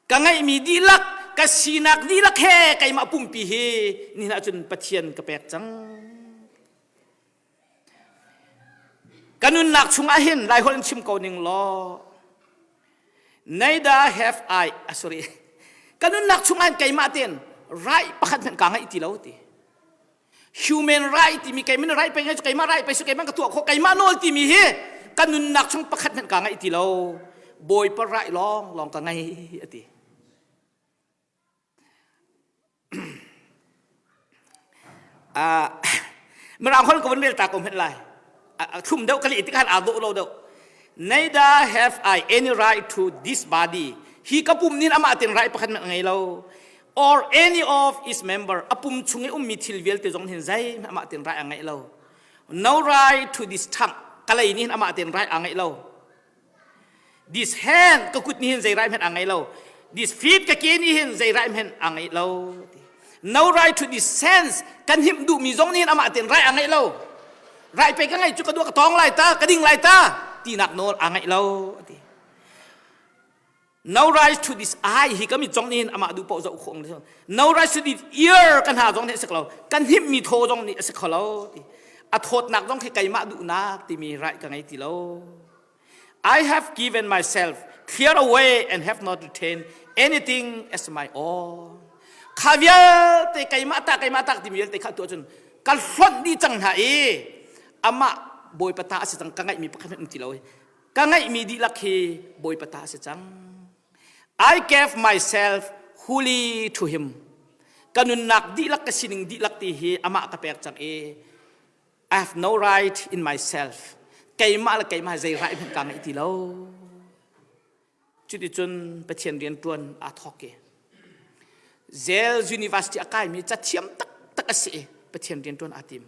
Ka ngeihmi dihlak, ka sinak dihlak he keimah pumpi hi nihin ahcun Pathian ka pek cang. Ka nunnak chungah hin Laiholh in chim ko ning law neither have I ah, sorry ka nunnak chungah hin keimah tein right pakhat hmanh kaa ngeih ti lo ti human right timi keimah right pe ngai keimah right pe su keimah ka tuah khawh keimah nawl timi hi ka nunnak chung pakhat hmanh ka ngaih ti lo bawipa right lawng lawng ka ngai ati ah mirang hol ko van rel ta ko hmet lai thlum deuh ka li ti khan aa dawh lo deuh neither have I any right to this body hi ka pum nin amah ten right pakhat ngei lo or any of its member a pum chung i ummi thil vialte zong hin zei amah ten right a ngeih lo no right to this tongue ka lei nih hin amah ten right a ngeih lo this hand ka kut nih hin zei right hmanh a ngei lo this feet ka ke nih hin zei right hmanh a ngeih lo no right to this sense kan himh duhmi zong nih hin amah ten right a ngeih lo right pe ka ngeih cu ka duah ka tawng lai ta ka ding lai ta tinak nawl a ngeih lo ati No right to this eye hi ka mit zong nih hin amah duh paoh zoh khawh No right to this ear kan ha zong nih a si lo. Kan himmi thaw zong nih a si kho lo ti. A thawtnak zong khi keimah duhnak timi right ka ngei ti lo. I have given myself clear away and have not retained anything as my own. Kha vialte keimah ta keimah tak timi vialte kha tuah cun ka hlonh dih cang hna i amah bawipa ta a si cang ka ngaihmi pakhat hmanh um ti lo. Ka ngeihmi dihlak hi Bawipa ta a si cang. I gave myself wholly to him. Ka nunnak dihlak ka sining dihlak ti hi amah ka pek cang i I have no right in myself. Keimah le keimah zei right hmanh ka ngei ti lo. Cuticun Pathian rian ṭuan aa thawk i Yale University a kaimi cathiam taktak a si i Pathian rian ṭuan aa tim.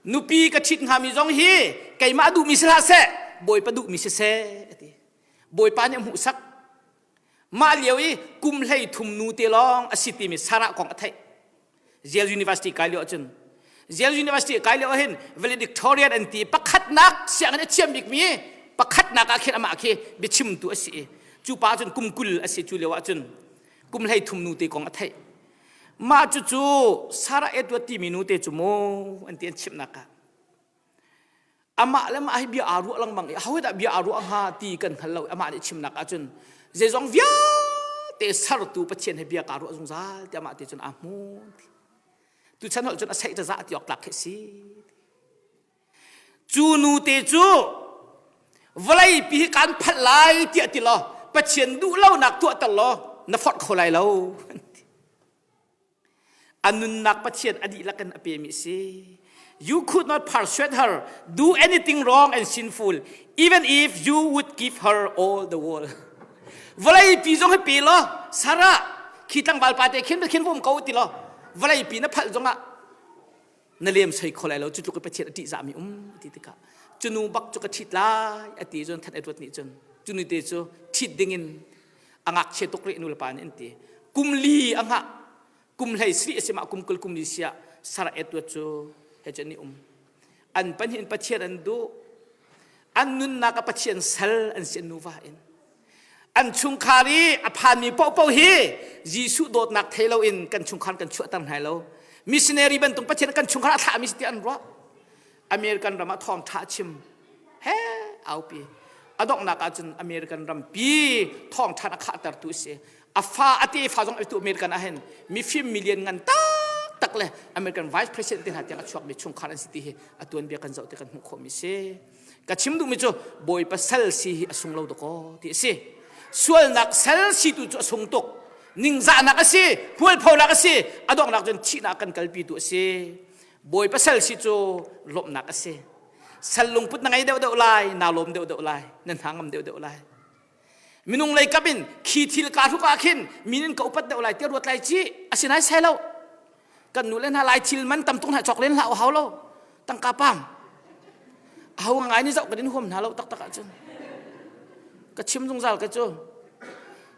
Nupi ka ṭhit hngami zong hi keimah duhmi si hlah seh, Bawipa duhmi si seh, a ti. Bawipa nih a hmuhsak. Mah lio i kum 13 nu te lawng a si timi Sarah kong a theih. Yale University kai lio ahcun Yale University kai lio ahhin valedictorian an ti pakhatnak sianginn a thiam bikmi pakhatnak ah khin amah khi biachimtu a si i cu pa cun kum 20 a si cu lio ahcun kum 13 nu te kong a theih. Mah cucu Sarah Edward timi nu te cu mu an ti an chimhnak ah amah le mah hi bia aa ruah lengmang i aho dah bia aa ruah hnga ti kan hngal lo amah nih chimnak ahcun zeizong vialte sertu Pathian he bia kaa ruah zungzal ti amah te cun aa hmu tuchan holh cun a seih za ti awk tlak khi si cu nu te cu vawlei pi hi kan phalh lai tiah ti law Pathian duh lonak tuahter law na forh kho lai lo A nunnak Pathian a dihlak in a pemi a si. You could not persuade her do anything wrong and sinful even if you would give her all the world. Vawlei pi zong hi pe law Sarah khi tlangval pa te khin khin vum ko ti law vawlei pi na phalh zong ah na lem soi kho lai lo cu tluk i Pathian a ṭihzahmi um ti tikah cu nu bak cu ka ṭhit lai a ti cun Than Edward nih cun cu nu te cu ṭhit ding in a ngakchia tuk rih nu le pa nih an ti kum li a hngah kum hlei sri a si mah kum 20 kum li siah Sarah Edward cu he cun ni um an pahnih in Pathian an duh an nunnak a Pathian sal an si an nuva in an chungkhar i a phanmi paohpaoh hi Jesuh dawtnak thei loin kan chungkhar kan chuahter hna lo missionary bantuk Pathian kan chungkhar a thlahmi si ti an ruah American ram ah thawngṭha a chim he aupi a donghnak ahcun American rampi thawngṭha a khahtertu a si a fa a tefa zong tu American ah hin mifim million ngan taktak le American vice president te hna tiang a chuakmi chungkhar an si ti hi a tuanbia kan zoh ti kan hmuh khawhmi si ka chim duhmi cu bawipa sal si hi a sung lo dakaw ti a si sualnak sal si tu cu a sung tuk ningzahnak a si hmualphonak a si a donghnak cun thihnak kan kalpi tu a si Bawipa sal si cu lawmhnak a si. Sal lungput na ngei deuhdeuh lai, naa lawm deuhdeuh lai, na hna ngam deuhdeuh lai. Minung lei kap in khi thil ka hruk ah khin min in ka upat deuh lai tiah ruat lai ci asinain sai lo. Kan nu le hna lai thil man tam tuk hna cawk len hlah hau lo. Tangka pam. Aho ngai ni zoh kan in huam hna lo taktak ahcun. Ka chim zungzal ka cu.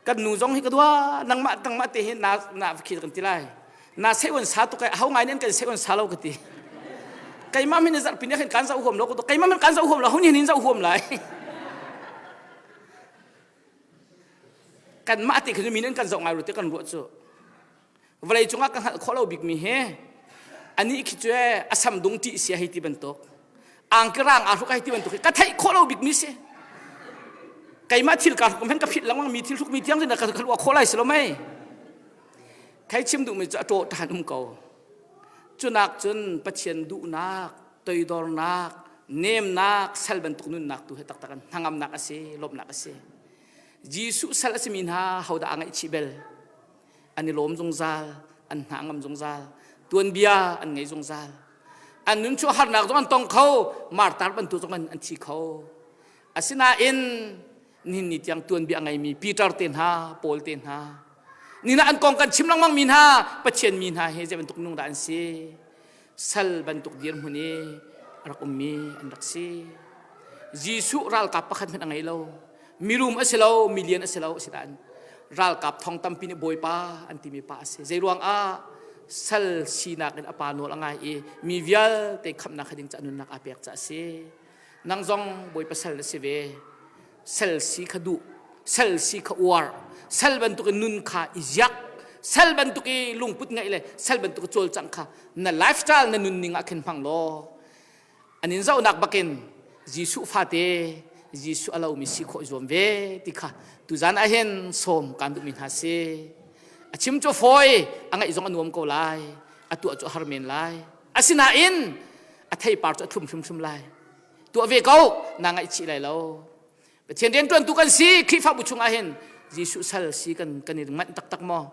Kan nu zong hi ka dua nangmah nangmah te hi na na khi kan ti lai. Na sei on sa tuk ai ho ngai nen kan sei on sa lo ka ti. Keimah min zarh pin khin kan zau huam lo ko keimah min kan zau huam lo ho ni nin zau huam lai. Kan mah te khin min kan zau ngai ru te kan ruah cu. Vawlei cungah ka hngalh khawh lo bikmi hi anih khi cu a sam dung ṭih sia hei ti bantuk angki rang aa hruk hei ti bantuk hi ka theih khawh lo bikmi si keimah thil kaa hruk hen ka phit lengmang mi thil hruk mi tiang cun ka luah khawh lai si lo mei thei chim duhmi cu a ṭawh ṭhan um ko cunak cun Pathian duhnak toidornak nemnak sal bantuk nunnak tu he taktak an hnangamnak a si lawmhnak a si Jesuh sal a simi hna hodah a ngaihchih bel an i lawm zungzal an hna ngam zungzal tuanbia an ngei zungzal an nun chu harnak zong an tong kho martar bantuk zong an thi kho asinain nihin ni tiang tuanbia a ngeimi Peter te hna Paul te hna nina an kong kan chim lengmang mi hna Pathian mi hna hi zei bantuk nung dah an si sal bantuk dirhmun i a rak ummi an rak si Jesuh ralkap pakhat hmanh a ngei lo mirum a si lo milian a si lo asinain ralkap thong tampi nih bawipa an timi pa a si zei ruang ah sal sinak in a pa nawl a ngai i mi vialte khamhnak ding ca nunnak aa pek ca a si nang zong bawipa sal na si ve sal si kha duh sal si kha uar sal bantuk in nun kha i ziak sal bantuk i lungput ngeih le sal bantuk i cawlcangh kha na lifestyle na nunning ah khin hmang law an in zohnak bakin Jesuh fate Jesuh a lomi si khawh zuam ve ti kha tuzan ah hin sawm kaan duhmi hna si a chim cu fawi a ngaih zong a nuam ko lai a tuah cu a har men lai asinain a theipar cu a thlum hrimhrim lai tuah ve ko naa ngaihchih lai lo Pathian rianṭuantu kan si Khrihfabu chungah hin Jesuh sal si kan kan i manh taktak maw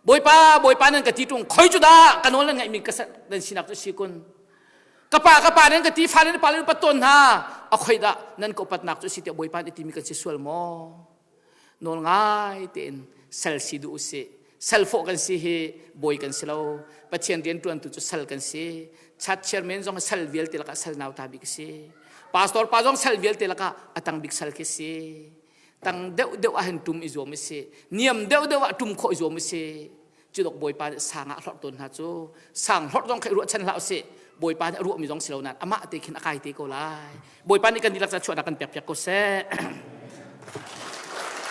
Bawipa Bawipa nan ka ti ṭung khoi cu dah ka nawl nan ngaihmi ka nan sinak cu si kun ka pa ka pa nan ka ti fa nan pa nan upat tawn hna a khoi dah nan ka upatnak cu si tiah Bawipa nih timi kan si sual maw nawl ngai tein sal si duh usih. Sal fawh kan si hi bawi kan si lo. Pathian rianṭuantu cu sal kan si. Chat chairman zong sal vialte lakah sal nauta bik si. Pastor pa zong sal vialte lakah a tang bik sal khi si. Tang deuh deuh ah hin tum i zuam si. Niam deuh deuh ah tum khawh i zuam si. Cu dok Bawipa nih sang ah hlorh tawn hna cu sang hlorh zong kha i ruahchan hlah usih. Bawipa nih a ruahmi zong si lo nain amah te khin a kai te ko lai. Bawipa nih kan dihlak ca chuahnak kan pek piak ko seh.